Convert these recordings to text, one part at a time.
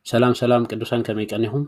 ሰላም ሰላም ቅዱሳን፣ ከመይ ቀኒኹም?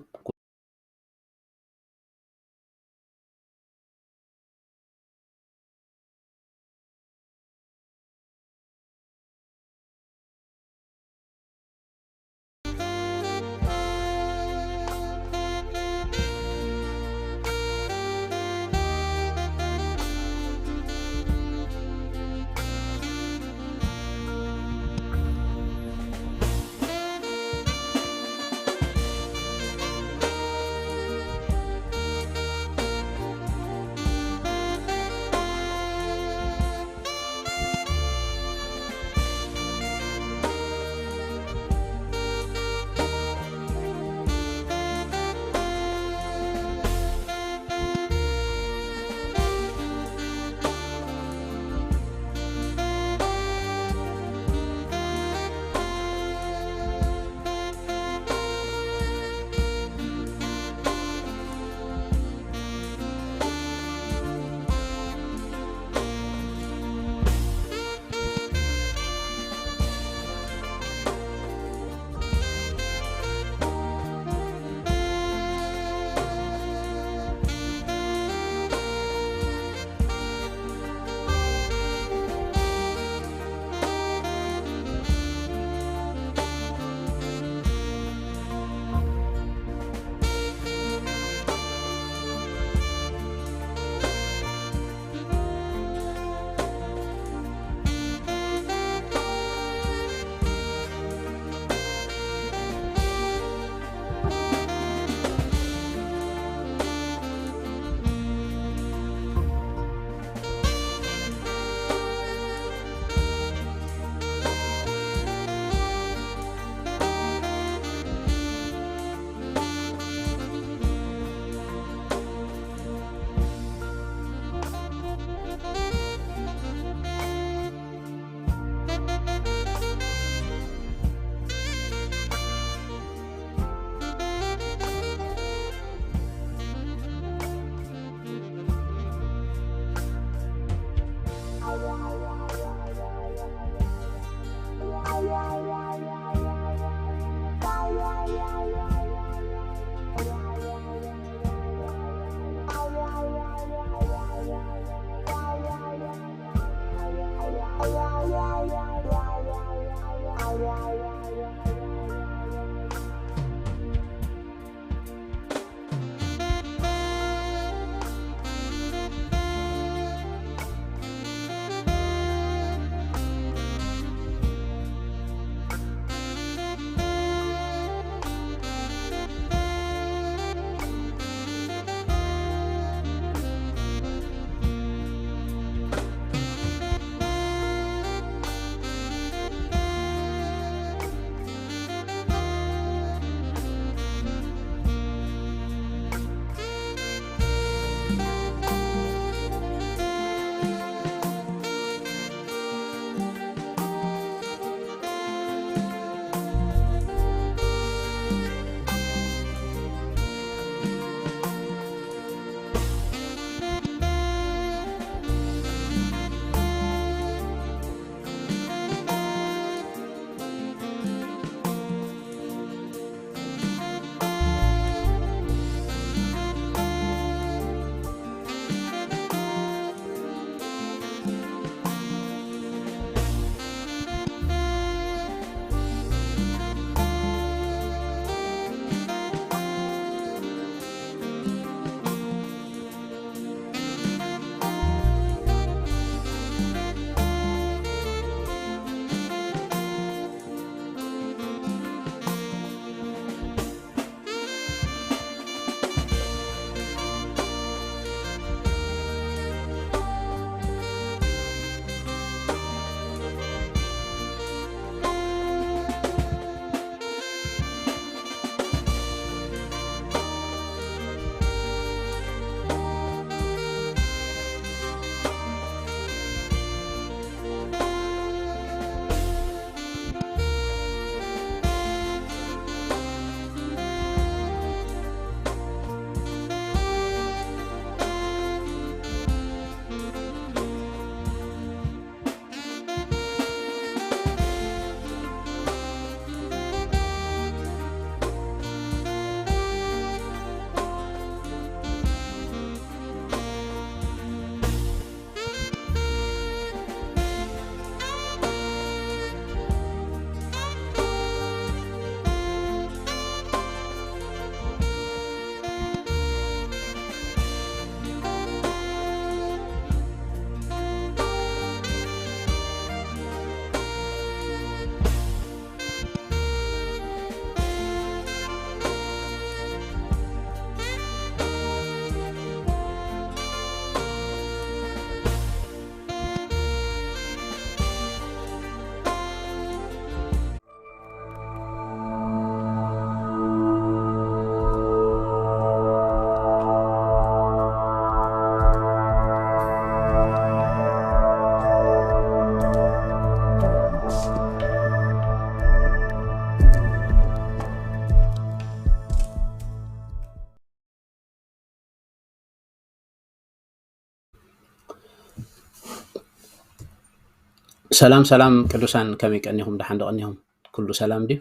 ሰላም ሰላም ቅዱሳን፣ ከመይ ቀኒኹም? ደሓን ዶ ቀኒኹም? ኩሉ ሰላም ድዩ?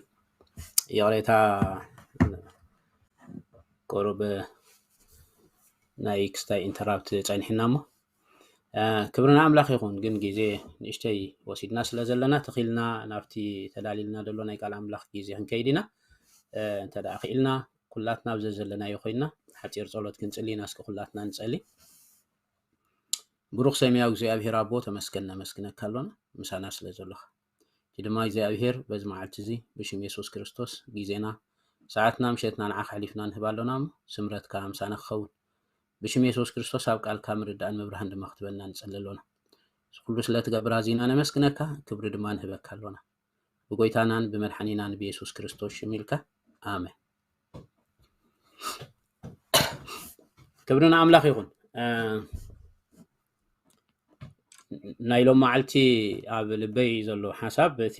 ይቕሬታ፣ ቁሩብ ናይ ክስታይ ኢንተራፕት ጸኒሕና እሞ፣ እ፣ ክብሪ ንኣምላኽ ይኹን። ግን ግዜ ንእሽተይ ወሲድና ስለ ዘለና፣ ተኺልና ናብቲ ተዳሊልና ዘሎ ናይ ቃል ኣምላኽ ግዜ ክንከይድ ኢና። እ፣ እንተ ደኣ ክኢልና፣ ኩላትና ኣብ ዘዘለናዮ ኮይንና ሓጺር ጸሎት ክንጽሊ ኢና። እስኪ ኩላትና ንጸሊ። ብሩኽ ሰማያዊ እግዚኣብሔር ኣቦ፣ ተመስገን፣ ነመስግነካ ኣሎና፣ ምሳና ስለ ዘሎኻ። እቲ ድማ እግዚኣብሔር በዚ መዓልቲ እዚ ብሽም የሱስ ክርስቶስ ግዜና፣ ሰዓትና፣ ምሸትና ንዓኻ ኣሕሊፍና ንህብ ኣሎና እሞ፣ ስምረትካ ምሳና ክኸውን። ብሽም የሱስ ክርስቶስ ኣብ ቃልካ ምርዳእን ምብራህን ድማ ክትበና ንጸሊ ኣሎና። እዚ ኩሉ ስለ ትገብር ኣዚና ነመስግነካ፣ ክብሪ ድማ ንህበካ ኣሎና። ብጎይታናን ብመድሓኒናን ብየሱስ ክርስቶስ ሽም ኢልካ፣ ኣሜን። ክብሪ ንኣምላኽ ይኹን። እ፣ ናይ ሎም መዓልቲ ኣብ ልበይ ዘሎ ሓሳብ፣ እቲ፣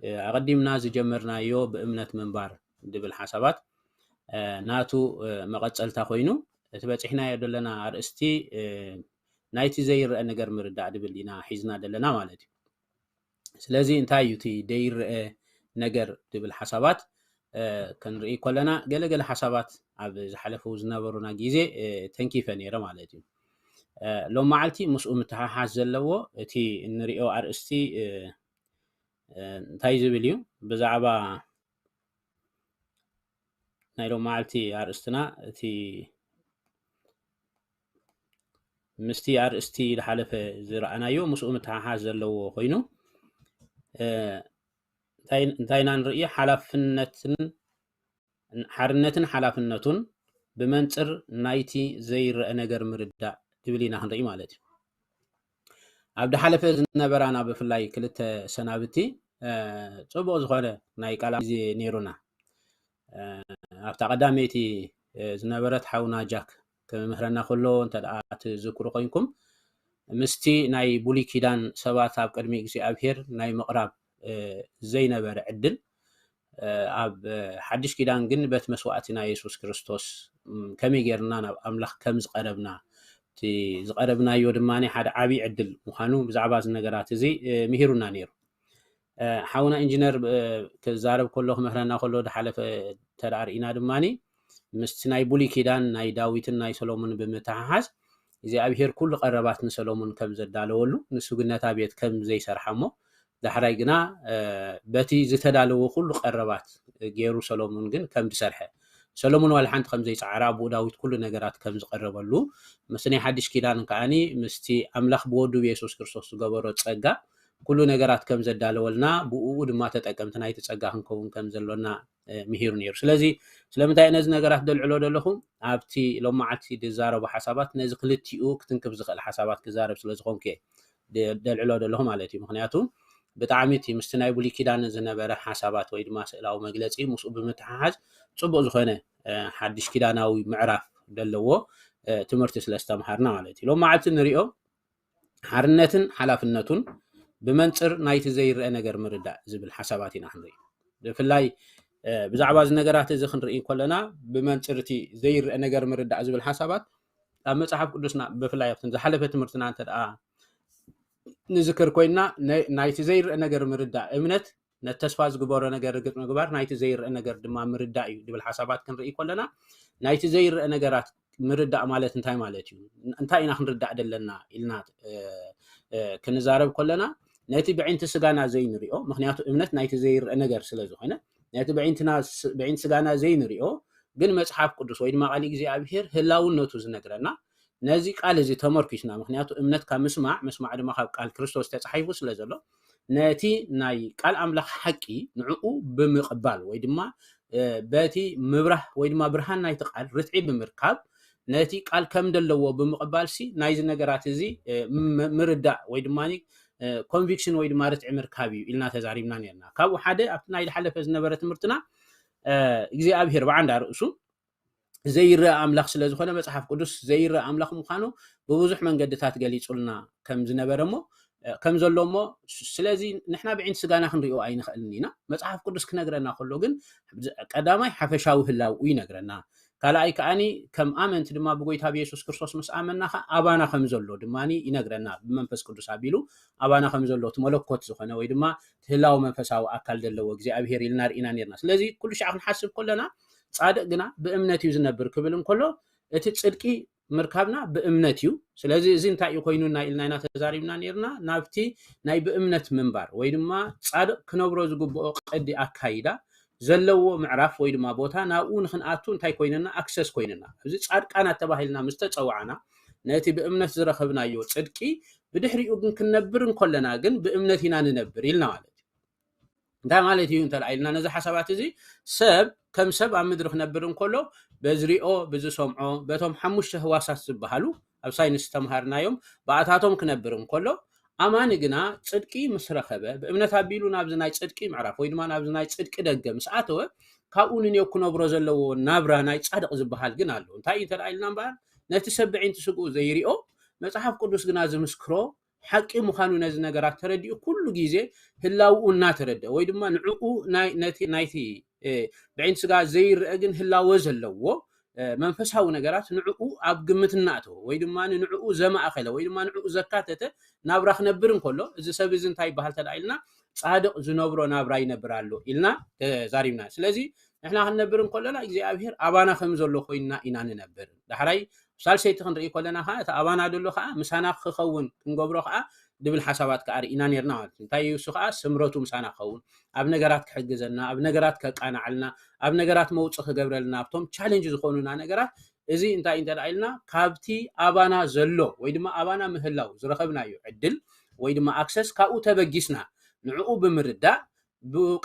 እ፣ ኣቐዲምና ዝጀመርናዮ ብእምነት ምንባር ዝብል ሓሳባት፣ እ፣ ናቱ፣ እ፣ መቐጸልታ ኮይኑ፣ እቲ በጺሕናዮ ዘለና ኣርእስቲ፣ እ፣ ናይቲ ዘይረአ ነገር ምርዳእ ዝብል ኢና ሒዝና ዘለና ማለት እዩ። ስለዚ እንታይ እዩ እቲ ዘይረአ ነገር ዝብል ሓሳባት፣ እ፣ ክንርኢ ከለና፣ ገለ ገለ ሓሳባት ኣብ ዝሓለፉ ዝነበሩና ግዜ፣ እ፣ ተንኪፈ ነይረ ማለት እዩ። እ፣ ሎም መዓልቲ ምስኡ ምትሓሓዝ ዘለዎ እቲ እንሪኦ ኣርእስቲ፣ እ፣ እ፣ እንታይ ዝብል እዩ? ብዛዕባ ናይ ሎም መዓልቲ ኣርእስትና እቲ ምስቲ ኣርእስቲ ዝሓለፈ ዝረኣናዮ ምስኡ ምትሓሓዝ ዘለዎ ኮይኑ፣ እ፣ እንታይ፣ እንታይ ኢና ንርኢ? ሓላፍነትን፣ ሓርነትን ሓላፍነቱን ብመንጽር ናይቲ ዘይረአ ነገር ምርዳእ ዝብል ኢና ክንርኢ ማለት እዩ። ኣብ ዝሓለፈ ዝነበራና ብፍላይ ክልተ ሰናብቲ፣ እ፣ ጽቡቕ ዝኾነ ናይ ቃል ግዜ ነይሩና። እ፣ ኣብታ ቀዳመይቲ፣ እ፣ ዝነበረት ሓውና ጃክ ክምህረና ከሎ እንተ ደኣ ትዝክሩ ኮይንኩም፣ ምስቲ ናይ ብሉይ ኪዳን ሰባት ኣብ ቅድሚ እግዚኣብሔር ናይ ምቕራብ፣ እ፣ ዘይነበረ ዕድል፣ እ፣ ኣብ፣ እ፣ ሓድሽ ኪዳን ግን በቲ መስዋእቲ ናይ የሱስ ክርስቶስ፣ እም፣ ከመይ ጌርና ናብ ኣምላኽ ከም ዝቐረብና፣ እቲ ዝቐረብናዮ ድማ ሓደ ዓብዪ ዕድል ምዃኑ ብዛዕባ እዚ ነገራት እዚ፣ እ፣ ምሂሩና ነይሩ። እ፣ ሓውና ኢንጂነር፣ እ፣ ክዛረብ ከሎ፣ ክምህረና ከሎ፣ ዝሓለፈ እንተ ደኣ ርኢና ድማ፣ ምስቲ ናይ ብሉይ ኪዳን ናይ ዳዊትን ናይ ሰሎሞን ብምትሓሓዝ፣ እግዚኣብሔር ኩሉ ቀረባት ንሰሎሞን ከም ዘዳለወሉ፣ ንሱ ግን ነታ ቤት ከም ዘይሰርሓ እሞ፣ ዳሕራይ ግና፣ እ፣ በቲ ዝተዳለወ ኩሉ ቀረባት ገይሩ፣ ሰሎሞን ግን ከም ዝሰርሐ፣ ሰሎሞን ዋላ ሓንቲ ከም ዘይጸዓረ፣ ኣቦኡ ዳዊት ኩሉ ነገራት ከም ዝቐረበሉ፣ ምስቲ ናይ ሓድሽ ኪዳን ከኣኒ ምስቲ ኣምላኽ ብወዱ ብየሱስ ክርስቶስ ዝገበሮ ጸጋ፣ ኩሉ ነገራት ከም ዘዳለወልና፣ ብእኡ ድማ ተጠቀምቲ ናይቲ ጸጋ ክንከውን ከም ዘሎና፣ እ፣ ምሂሩ ነይሩ። ስለዚ ስለምንታይ ነዚ ነገራት ደልዕሎ ዘለኹ? ኣብቲ ሎም መዓልቲ ዝዛረቡ ሓሳባት ነዚ ክልቲኡ ክትንክፍ ዝኽእል ሓሳባት ክዛረብ ስለ ዝኾንኩ እየ ደ-፣ ደልዕሎ ዘለኹ ማለት እዩ። ምኽንያቱ ብጣዕሚ እቲ ምስቲ ናይ ብሉይ ኪዳን ዝነበረ ሓሳባት ወይ ድማ ስእላዊ መግለጺ ምስኡ ብምትሓሓዝ ጽቡቕ ዝኾነ፣ እ፣ ሓድሽ ኪዳናዊ ምዕራፍ ዘለዎ፣ እ፣ ትምህርቲ ስለ ዝተምሃርና ማለት እዩ። ሎም መዓልቲ ንሪኦ ሓርነትን ሓላፍነቱን ብመንጽር ናይቲ ዘይረአ ነገር ምርዳእ ዝብል ሓሳባት ኢና ክንርኢ። ብፍላይ፣ እ፣ ብዛዕባ እዚ ነገራት እዚ ክንርኢ ከለና፣ ብመንጽር እቲ ዘይረአ ነገር ምርዳእ ዝብል ሓሳባት ኣብ መጽሓፍ ቅዱስና፣ ብፍላይ ኣብቲ ዝሓለፈ ትምህርትና እንተ ደኣ ንዝክር ኮይንና፣ ነ-፣ ናይቲ ዘይረአ ነገር ምርዳእ እምነት፣ ነቲ ተስፋ ዝግበሮ ነገር ርግጽ ምግባር፣ ናይቲ ዘይረአ ነገር ድማ ምርዳእ እዩ ዝብል ሓሳባት ክንርኢ ከለና፣ ናይቲ ዘይረአ ነገራት ምርዳእ ማለት እንታይ ማለት እዩ? እንታይ ኢና ክንርዳእ ዘለና ኢልና፣ እ፣ እ፣ ክንዛረብ ከለና፣ ነቲ ብዕንቲ ስጋና ዘይንሪኦ፣ ምኽንያቱ እምነት ናይቲ ዘይረአ ነገር ስለ ዝኾነ፣ ነቲ ብዕንትና ስ-፣ ብዕንቲ ስጋና ዘይንሪኦ፣ ግን መጽሓፍ ቅዱስ ወይ ድማ ቃል እግዚኣብሔር ህላውነቱ ዝነግረና፣ ነዚ ቃል እዚ ተመርኪስና፣ ምኽንያቱ እምነት ካብ ምስማዕ፣ ምስማዕ ድማ ካብ ቃል ክርስቶስ ተጻሒፉ ስለ ዘሎ፣ ነቲ ናይ ቃል ኣምላኽ ሓቂ ንዕኡ ብምቕባል ወይ ድማ፣ እ፣ በቲ ምብራህ ወይ ድማ ብርሃን ናይቲ ቃል ርትዒ ብምርካብ፣ ነቲ ቃል ከም ዘለዎ ብምቕባልሲ፣ ናይዚ ነገራት እዚ፣ እ፣ ም-፣ ምርዳእ ወይ ድማ፣ እ፣ ኮንቪክሽን ወይ ድማ ርትዒ ምርካብ እዩ ኢልና ተዛሪብና ነርና። ካብኡ ሓደ ኣብቲ ናይ ዝሓለፈ ዝነበረ ትምህርትና፣ እ፣ እግዚኣብሔር ብዓንዳ ርእሱ ዘይረአ ኣምላኽ ስለ ዝኾነ፣ መጽሓፍ ቅዱስ ዘይረአ ኣምላኽ ምዃኑ ብብዙሕ መንገድታት ገሊጹልና ከም ዝነበረ እሞ፣ እ፣ ከም ዘሎ እሞ፣ ስ-፣ ስለዚ ንሕና ብዒንቲ ስጋና ክንሪኦ ኣይንኽእልን ኢና። መጽሓፍ ቅዱስ ክነግረና ከሎ ግን፣ ዝ-፣ ቀዳማይ ሓፈሻዊ ህላውኡ ይነግረና። ካልኣይ ከዓኒ ከም ኣመንቲ ድማ ብጎይታ ብየሱስ ክርስቶስ ምስ ኣመንና ከዓ ኣባና ከም ዘሎ ድማ ይነግረና። ብመንፈስ ቅዱስ ኣቢሉ ኣባና ከም ዘሎ እቲ መለኮት ዝኾነ ወይ ድማ እቲ ህላው መንፈሳዊ ኣካል ዘለዎ እግዚኣብሔር ኢልና ርኢና ነርና። ስለዚ ኩሉ ሻዕ ክንሓስብ ከለና ጻድቅ ግና ብእምነት እዩ ዝነብር ክብል እንከሎ እቲ ጽድቂ ምርካብና ብእምነት እዩ። ስለዚ እዚ እንታይ እዩ ኮይኑና ኢልና ኢና ተዛሪብና ነርና። ናብቲ ናይ ብእምነት ምንባር ወይ ድማ ጻድቅ ክነብሮ ዝግብኦ ቅዲ ኣካይዳ ዘለዎ ምዕራፍ ወይ ድማ ቦታ ናብኡ ንክንኣቱ እንታይ ኮይንና ኣክሰስ ኮይንና ኣብዚ ጻድቃናት ተባሂልና ምስ ተጸዋዕና ነቲ ብእምነት ዝረኸብናዮ ጽድቂ ብድሕሪኡ ግን ክንነብር እንከለና ግን ብእምነት ኢና ንነብር ኢልና ማለት እዩ። እንታይ ማለት እዩ እንተ ኢልና ነዚ ሓሳባት እዚ ሰብ ከም ሰብ ኣብ ምድሪ ክነብር እንከሎ በዝሪኦ ብዝሰምዖ በቶም ሓሙሽተ ህዋሳት ዝበሃሉ ኣብ ሳይንስ ዝተምሃርናዮም ብኣታቶም ክነብር እንከሎ ኣማኒ ግና ጽድቂ ምስ ረኸበ ብእምነት ኣቢሉ ናብዚ ናይ ጽድቂ ምዕራፍ ወይ ድማ ናብዚ ናይ ጽድቂ ደገ ምስ ኣተወ ካብኡ ንኔው ክነብሮ ዘለዎ ናብራ ናይ ጻድቕ ዝበሃል ግን ኣሎ። እንታይ እዩ እንተ ኢልና እምበኣር ነቲ ሰብ ብዒንቲ ስግኡ ዘይሪኦ መጽሓፍ ቅዱስ ግና ዝምስክሮ ሓቂ ምዃኑ ነዚ ነገራት ተረዲኡ ኩሉ ግዜ ህላውኡ እናተረደ ወይ ድማ ንዕኡ ናይ- ነቲ ናይቲ እ፣ ብዒንቲ ስጋ ዘይረአ ግን ህላወ ዘለዎ እ፣ መንፈሳዊ ነገራት ንዕኡ ኣብ ግምት እናእተወ ወይ ድማ ንዕኡ ዘማእኸለ ወይ ድማ ንዕኡ ዘካተተ ናብራ ክነብር እንከሎ እዚ ሰብ እዚ እንታይ ይበሃል ተዳ ኢልና ጻድቕ ዝነብሮ ናብራ ይነብር ኣሎ ኢልና ተዛሪብና። ስለዚ ንሕና ክንነብር እንከለና እግዚኣብሔር ኣባና ከም ዘሎ ኮይንና ኢና ንነብር። ዳሕራይ ሳልሰይቲ ክንርኢ ከለና ከዓ እቲ ኣባና ዘሎ ከዓ ምሳና ክኸውን ክንገብሮ ከዓ ድብል ሓሳባት ከዓ ርኢና ነርና ማለት እዩ። እንታይ እዩ እሱ ከዓ ስምረቱ ምሳና ክኸውን ኣብ ነገራት ክሕግዘና ኣብ ነገራት ከቃናዓልና ኣብ ነገራት መውፅእ ክገብረልና ኣብቶም ቻለንጅ ዝኾኑና ነገራት እዚ እንታይ እንተ ኢልና ካብቲ ኣባና ዘሎ ወይ ድማ ኣባና ምህላው ዝረኸብናዮ ዕድል ወይ ድማ ኣክሰስ ካብኡ ተበጊስና ንዕኡ ብምርዳእ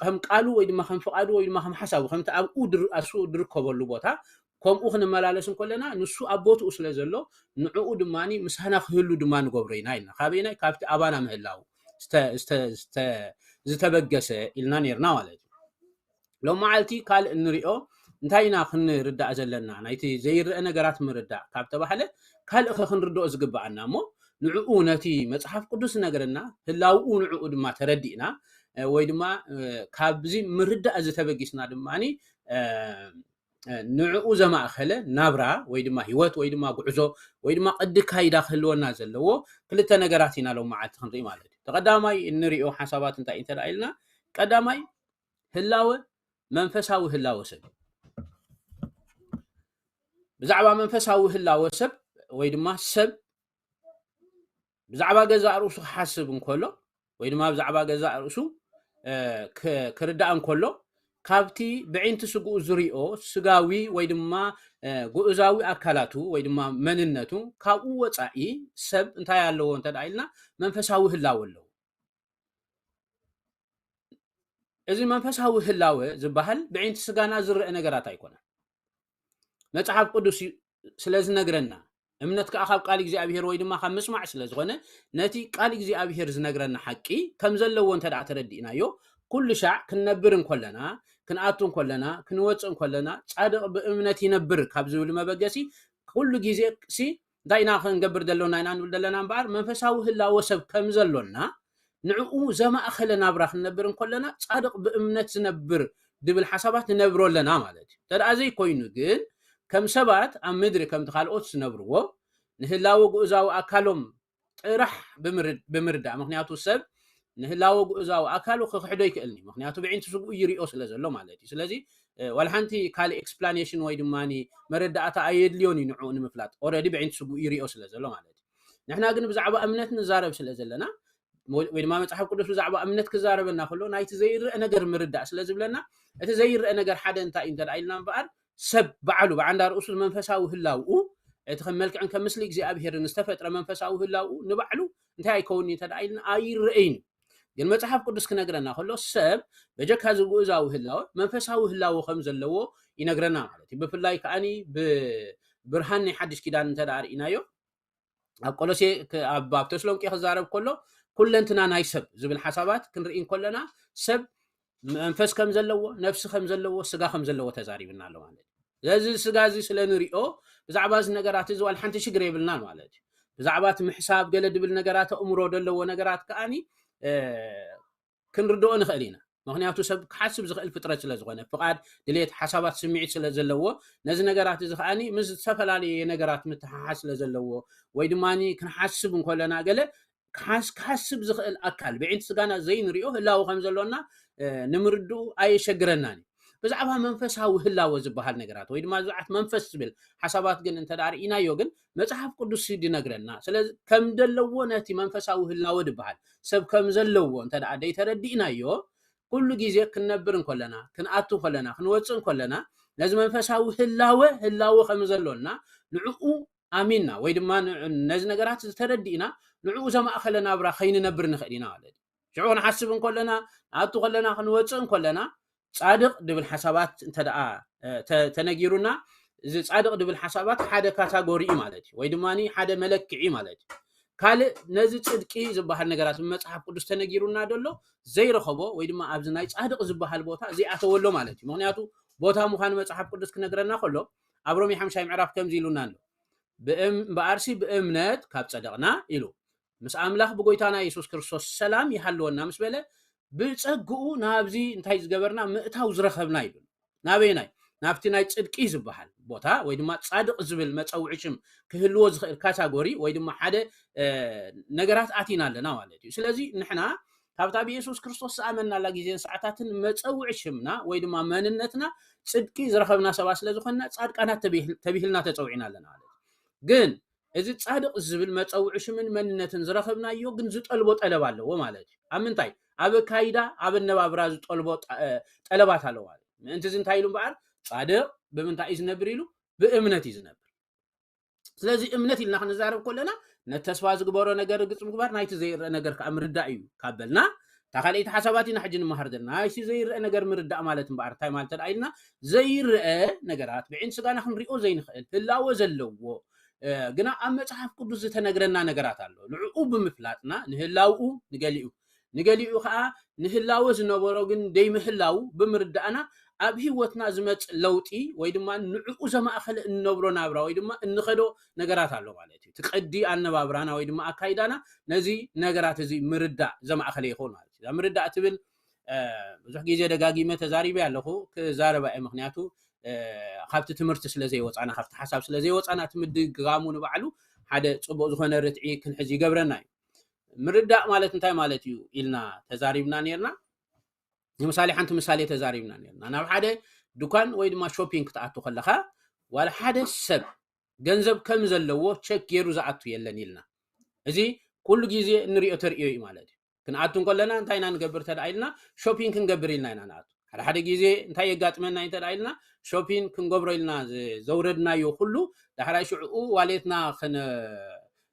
ከም ቃሉ ወይ ድማ ከም ፍቓዱ ወይ ድማ ከም ሓሳቡ ከምቲ ኣብኡ ኣሱ ዝርከበሉ ቦታ ከምኡ ክንመላለስ እንከለና ንሱ ኣብ ቦትኡ ስለ ዘሎ ንዕኡ ድማ ምሳና ክህሉ ድማ ንገብሮ ኢና ኢልና ካበይናይ ካብቲ ኣባና ምህላው ዝተበገሰ ኢልና ነርና ማለት እዩ። ሎም መዓልቲ ካልእ እንሪኦ እንታይ ኢና ክንርዳእ ዘለና ናይቲ ዘይረአ ነገራት ምርዳእ ካብ ተባህለ ካልእ ክንርድኦ ዝግበኣና እሞ ንዕኡ ነቲ መፅሓፍ ቅዱስ ዝነግረና ህላውኡ ንዕኡ ድማ ተረዲእና ወይ ድማ ካብዚ ምርዳእ እዚ ተበጊስና ድማ ንዕኡ ዘማእኸለ ናብራ ወይ ድማ ህይወት ወይ ድማ ጉዕዞ ወይ ድማ ቅዲ ካይዳ ክህልወና ዘለዎ ክልተ ነገራት ኢና ሎም መዓልቲ ክንርኢ ማለት እዩ። ተቀዳማይ እንሪኦ ሓሳባት እንታይ እንተ ኢልና ቀዳማይ ህላወ መንፈሳዊ ህላወ ሰብ ብዛዕባ መንፈሳዊ ህላወ ሰብ ወይ ድማ ሰብ ብዛዕባ ገዛእ ርእሱ ክሓስብ እንከሎ ወይ ድማ ብዛዕባ ገዛእ ርእሱ ክርዳእ እንከሎ ካብቲ ብዒንቲ ስግኡ ዝሪኦ ስጋዊ ወይ ድማ ጉእዛዊ ኣካላቱ ወይ ድማ መንነቱ ካብኡ ወፃኢ ሰብ እንታይ ኣለዎ እንተ ኢልና መንፈሳዊ ህላወ ኣለዎ። እዚ መንፈሳዊ ህላወ ዝበሃል ብዒንቲ ስጋና ዝረአ ነገራት ኣይኮነን። መጽሓፍ ቅዱስ ስለ ዝነግረና እምነት ከዓ ካብ ቃል እግዚኣብሔር ወይ ድማ ካብ ምስማዕ ስለ ዝኾነ ነቲ ቃል እግዚኣብሔር ዝነግረና ሓቂ ከም ዘለዎ እንተ ደኣ ተረዲእናዮ ኩሉ ሻዕ ክንነብር እንኮለና ክንኣቱ እንኮለና ክንወፅእ እንኮለና ጻድቕ ብእምነት ይነብር ካብ ዝብል መበገሲ ኩሉ ግዜ ሲ እንታይ ኢና ክንገብር ዘሎና ኢና ንብል ዘለና እምበኣር መንፈሳዊ ህላወ ሰብ ከም ዘሎና ንዕኡ ዘማእኸለ ናብራ ክንነብር እንኮለና ጻድቕ ብእምነት ዝነብር ድብል ሓሳባት ንነብሮ ኣለና ማለት እዩ። ተደኣ ዘይኮይኑ ግን ከም ሰባት ኣብ ምድሪ ከምቲ ካልኦት ዝነብርዎ ንህላወ ግኡዛዊ ኣካሎም ጥራሕ ብምርዳእ ምክንያቱ ሰብ ንህላወ ግኡዛዊ ኣካሉ ክክሕዶ ይክእልኒ ምክንያቱ ብዒንቲ ስግኡ ይሪኦ ስለ ዘሎ ማለት እዩ። ስለዚ ዋላ ሓንቲ ካልእ ኤክስፕላኔሽን ወይ ድማ መረዳእታ ኣየድልዮን እዩ ንዕኡ ንምፍላጥ ኦረዲ ብዒንቲ ስግኡ ይሪኦ ስለ ዘሎ ማለት እዩ። ንሕና ግን ብዛዕባ እምነት ንዛረብ ስለ ዘለና ወይ ድማ መፅሓፍ ቅዱስ ብዛዕባ እምነት ክዛረበና ከሎ ናይቲ ዘይረአ ነገር ምርዳእ ስለ ዝብለና እቲ ዘይረአ ነገር ሓደ እንታይ እዩ እንተ ኢልና እምበኣር ሰብ ባዕሉ ብዓንዳ ርእሱ መንፈሳዊ ህላውኡ እቲ ከም መልክዕን ከም ምስሊ እግዚኣብሄርን ዝተፈጥረ መንፈሳዊ ህላውኡ ንባዕሉ እንታይ ኣይከውን እዩ እንተ ኢልና ኣይረአይን እዩ። ግን መፅሓፍ ቅዱስ ክነግረና ከሎ ሰብ በጀካ ዝግእዛዊ ህላወ መንፈሳዊ ህላወ ከም ዘለዎ ይነግረና ማለት እዩ። ብፍላይ ከዓኒ ብብርሃን ናይ ሓድሽ ኪዳን እንተ ርኢናዮ ኣብ ቆሎሴ ኣብ ተስሎንቄ ክዛረብ ከሎ ኩለንትና ናይ ሰብ ዝብል ሓሳባት ክንርኢ እንከለና ሰብ መንፈስ ከም ዘለዎ ነፍሲ ከም ዘለዎ ስጋ ከም ዘለዎ ተዛሪብና ኣሎ ማለት እዩ። ስለዚ ስጋ እዚ ስለ ንሪኦ ብዛዕባ እዚ ነገራት እዚ ዋላ ሓንቲ ሽግር የብልናን ማለት እዩ። ብዛዕባ እቲ ምሕሳብ ገለ ድብል ነገራት ኣእምሮ ዘለዎ ነገራት ከዓኒ ክንርድኦ ንኽእል ኢና። ምኽንያቱ ሰብ ክሓስብ ዝኽእል ፍጥረት ስለ ዝኾነ፣ ፍቓድ፣ ድሌት፣ ሓሳባት፣ ስምዒት ስለ ዘለዎ፣ ነዚ ነገራት እዚ ከኣኒ ምስ ዝተፈላለየ ነገራት ምትሓሓዝ ስለ ዘለዎ፣ ወይ ድማ ክንሓስብ እንከለና ገለ ክሓስ-፣ ክሓስብ ዝኽእል ኣካል ብዒንቲ ስጋና ዘይንሪኦ ህላወ ከም ዘሎና፣ እ፣ ንምርድኡ ኣየሸግረናን እዩ። ብዛዕባ መንፈሳዊ ህላወ ዝበሃል ነገራት ወይ ድማ ብዛዕባ መንፈስ ዝብል ሓሳባት ግን እንተ ደኣ ርኢናዮ ግን መጽሓፍ ቅዱስ ይነግረና። ስለዚ ከም ዘለዎ ነቲ መንፈሳዊ ህላወ ዝበሃል ሰብ ከም ዘለዎ እንተ ደኣ ደይተረዲእናዮ፣ ኩሉ ግዜ ክንነብር እንከለና፣ ክንኣቱ እንከለና፣ ክንወጽእ እንከለና፣ ነዚ መንፈሳዊ ህላወ፣ ህላወ ከም ዘሎና ንዕኡ ኣሚንና ወይ ድማ ን-፣ ነዚ ነገራት ዝተረዲእና፣ ንዕኡ ዘማእኸለ ናብራ ከይንነብር ንኽእል ኢና ማለት እዩ። ሽዑ ክንሓስብ እንከለና፣ ንኣቱ ከለና፣ ክንወጽእ እንከለና፣ ጻድቕ ድብል ሓሳባት እንተ ደኣ፣ እ፣ ተ-፣ ተነጊሩና፣ እዚ ጻድቕ ድብል ሓሳባት ሓደ ካታጎሪ እዩ ማለት እዩ፣ ወይ ድማ ሓደ መለክዒ ማለት እዩ። ካልእ ነዚ ጽድቂ ዝበሃል ነገራት ብመጽሓፍ ቅዱስ ተነጊሩና ደሎ ዘይረኸቦ ወይ ድማ ኣብዚ ናይ ጻድቕ ዝበሃል ቦታ ዘይኣተወሎ ማለት እዩ። ምኽንያቱ ቦታ ምዃኑ መጽሓፍ ቅዱስ ክነግረና ከሎ ኣብ ሮሜ ሓምሻይ ምዕራፍ ከምዚ ኢሉና ኣሎ። ብእም-፣ እምበኣርሲ ብእምነት ካብ ጸደቕና ኢሉ ምስ ኣምላኽ ብጎይታና የሱስ ክርስቶስ ሰላም ይሃልወና ምስ በለ ብጸግኡ ናብዚ እንታይ ዝገበርና ምእታው ዝረኸብና ይብል። ናበየናይ? ናብቲ ናይ ጽድቂ ዝበሃል ቦታ ወይ ድማ ጻድቕ ዝብል መጸውዒ ሽም ክህልዎ ዝኽእል ካታጎሪ ወይ ድማ ሓደ፣ እ፣ ነገራት ኣቲና ኣለና ማለት እዩ። ስለዚ ንሕና ካብታ ብየሱስ ክርስቶስ ዝኣመናላ ግዜን ሰዓታትን መጸውዒ ሽምና ወይ ድማ መንነትና ጽድቂ ዝረኸብና ሰባት ስለ ዝኾንና ጻድቃናት ተቢህ-፣ ተቢህልና ተጸውዒና ኣለና ማለት እዩ። ግን እዚ ጻድቕ ዝብል መጸውዒ ሽምን መንነትን ዝረኸብናዮ ግን ዝጠልቦ ጠለብ ኣለዎ ማለት እዩ። ኣብ ምንታይ? ኣብ ኣካይዳ፣ ኣብ ኣነባብራ ዝጠልቦ ጠ-፣ እ፣ ጠለባት ኣለዎ ማለት እዩ። ምእንቲ እዚ እንታይ ኢሉ እምበኣር? ጻድቕ ብምንታይ እዩ ዝነብር ኢሉ? ብእምነት እዩ ዝነብር። ስለዚ እምነት ኢልና ክንዛረብ ከለና ነቲ ተስፋ ዝግበሮ ነገር ርግጽ ምግባር ናይቲ ዘይረአ ነገር ከኣ ምርዳእ እዩ ካብ በልና፣ እታ ካልኣይቲ ሓሳባት ኢና ሕጂ ንመሃር ዘለና። ናይቲ ዘይረአ ነገር ምርዳእ ማለት እምበኣር እንታይ ማለት እንተ ደኣ ኢልና፣ ዘይረአ ነገራት ብዒንቲ ስጋና ክንሪኦ ዘይንኽእል ህላወ ዘለዎ፣ እ፣ ግና ኣብ መጽሓፍ ቅዱስ ዝተነግረና ነገራት ኣሎ። ንዕኡ ብምፍላጥና ንህላውኡ ንገሊኡ፣ ንገሊኡ ከኣ ንህላወ ዝነበሮ ግን ደይምህላው ብምርዳእና ኣብ ህይወትና ዝመጽእ ለውጢ ወይ ድማ ንዕኡ ዘማእኸለ እንነብሮ ናብራ ወይ ድማ እንኸዶ ነገራት ኣሎ ማለት እዩ። እቲ ቅዲ ኣነባብራና ወይ ድማ ኣካይዳና ነዚ ነገራት እዚ ምርዳእ ዘማእኸለ ይኸውን ማለት እዩ። እዛ ምርዳእ ትብል፣ እ፣ ብዙሕ ግዜ ደጋጊመ ተዛሪበ ኣለኹ፣ ክዛረባ እየ። ምኽንያቱ፣ እ፣ ካብቲ ትምህርቲ ስለ ዘይወጻና፣ ካብቲ ሓሳብ ስለ ዘይወጻና፣ እቲ ምድግጋሙ ንባዕሉ ሓደ ጽቡቕ ዝኾነ ርትዒ ክንሕዝ ይገብረና እዩ። ምርዳእ ማለት እንታይ ማለት እዩ ኢልና ተዛሪብና ኔርና። ንምሳሌ፣ ሓንቲ ምሳሌ ተዛሪብና ኔርና። ናብ ሓደ ድኳን ወይ ድማ ሾፒንግ ክትኣቱ ከለኻ፣ ዋላ ሓደ ሰብ ገንዘብ ከም ዘለዎ ቸክ ገይሩ ዝኣቱ የለን ኢልና። እዚ ኩሉ ግዜ እንሪኦ ተርእዮ እዩ ማለት እዩ። ክንኣቱ እንከለና እንታይ ኢና ንገብር እንተ ደኣ ኢልና፣ ሾፒንግ ክንገብር ኢልና ኢና ንኣቱ። ሓደ ሓደ ግዜ እንታይ የጋጥመና እዩ እንተ ደኣ ኢልና፣ ሾፒንግ ክንገብሮ ኢልና ዝ-፣ ዘውረድናዮ ኩሉ ዳሕራይ ሽዕኡ ዋሌትና ክን-፣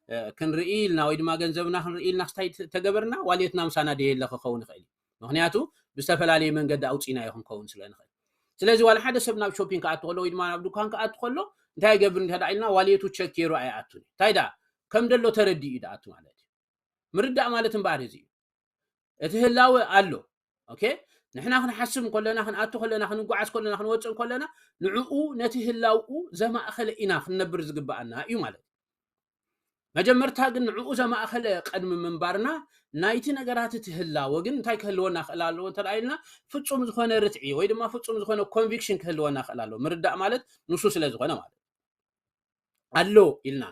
እ፣ ክንርኢ ኢልና ወይ ድማ ገንዘብና ክንርኢ ኢልና ክስታይ ተ-፣ ተገበርና ዋሌትና ምሳና ደየለ ክኸውን ይኽእል እዩ። ምኽንያቱ ብዝተፈላለየ መንገዲ ኣውፂእናዮ ክንከውን ስለ ንኽእል። ስለዚ ዋላ ሓደ ሰብ ናብ ሾፒንግ ክኣቱ ከሎ ወይ ድማ ናብ ድኳን ክኣቱ ከሎ እንታይ ይገብር እንተ ደኣ ኢልና ዋሌቱ ቸክ ገይሩ ኣይኣቱን እዩ። እንታይ ደኣ ከም ደሎ ተረዲኡ እዩ ድኣቱ ማለት እዩ። ምርዳእ ማለት እምበኣር እዚ እዩ። እቲ ህላወ ኣሎ። ኦኬ? ንሕና ክንሓስብ እንከለና፣ ክንኣቱ ከለና፣ ክንጓዓዝ ከለና፣ ክንወፅእ እንከለና ንዕኡ ነቲ ህላውኡ ዘማእኸለ ኢና ክንነብር ዝግበኣና እዩ ማለት እዩ። መጀመርታ ግን ንዕኡ ዘማእኸለ ቅድሚ ምንባርና ናይቲ ነገራት እቲ ህላወ ግን እንታይ ክህልወና ክእል ኣለዎ እንተ ደኣ ኢልና ፍጹም ዝኾነ ርትዒ ወይ ድማ ፍጹም ዝኾነ ኮንቪክሽን ክህልወና ክእል ኣለዎ። ምርዳእ ማለት ንሱ ስለ ዝኾነ ማለት እዩ። ኣሎ ኢልና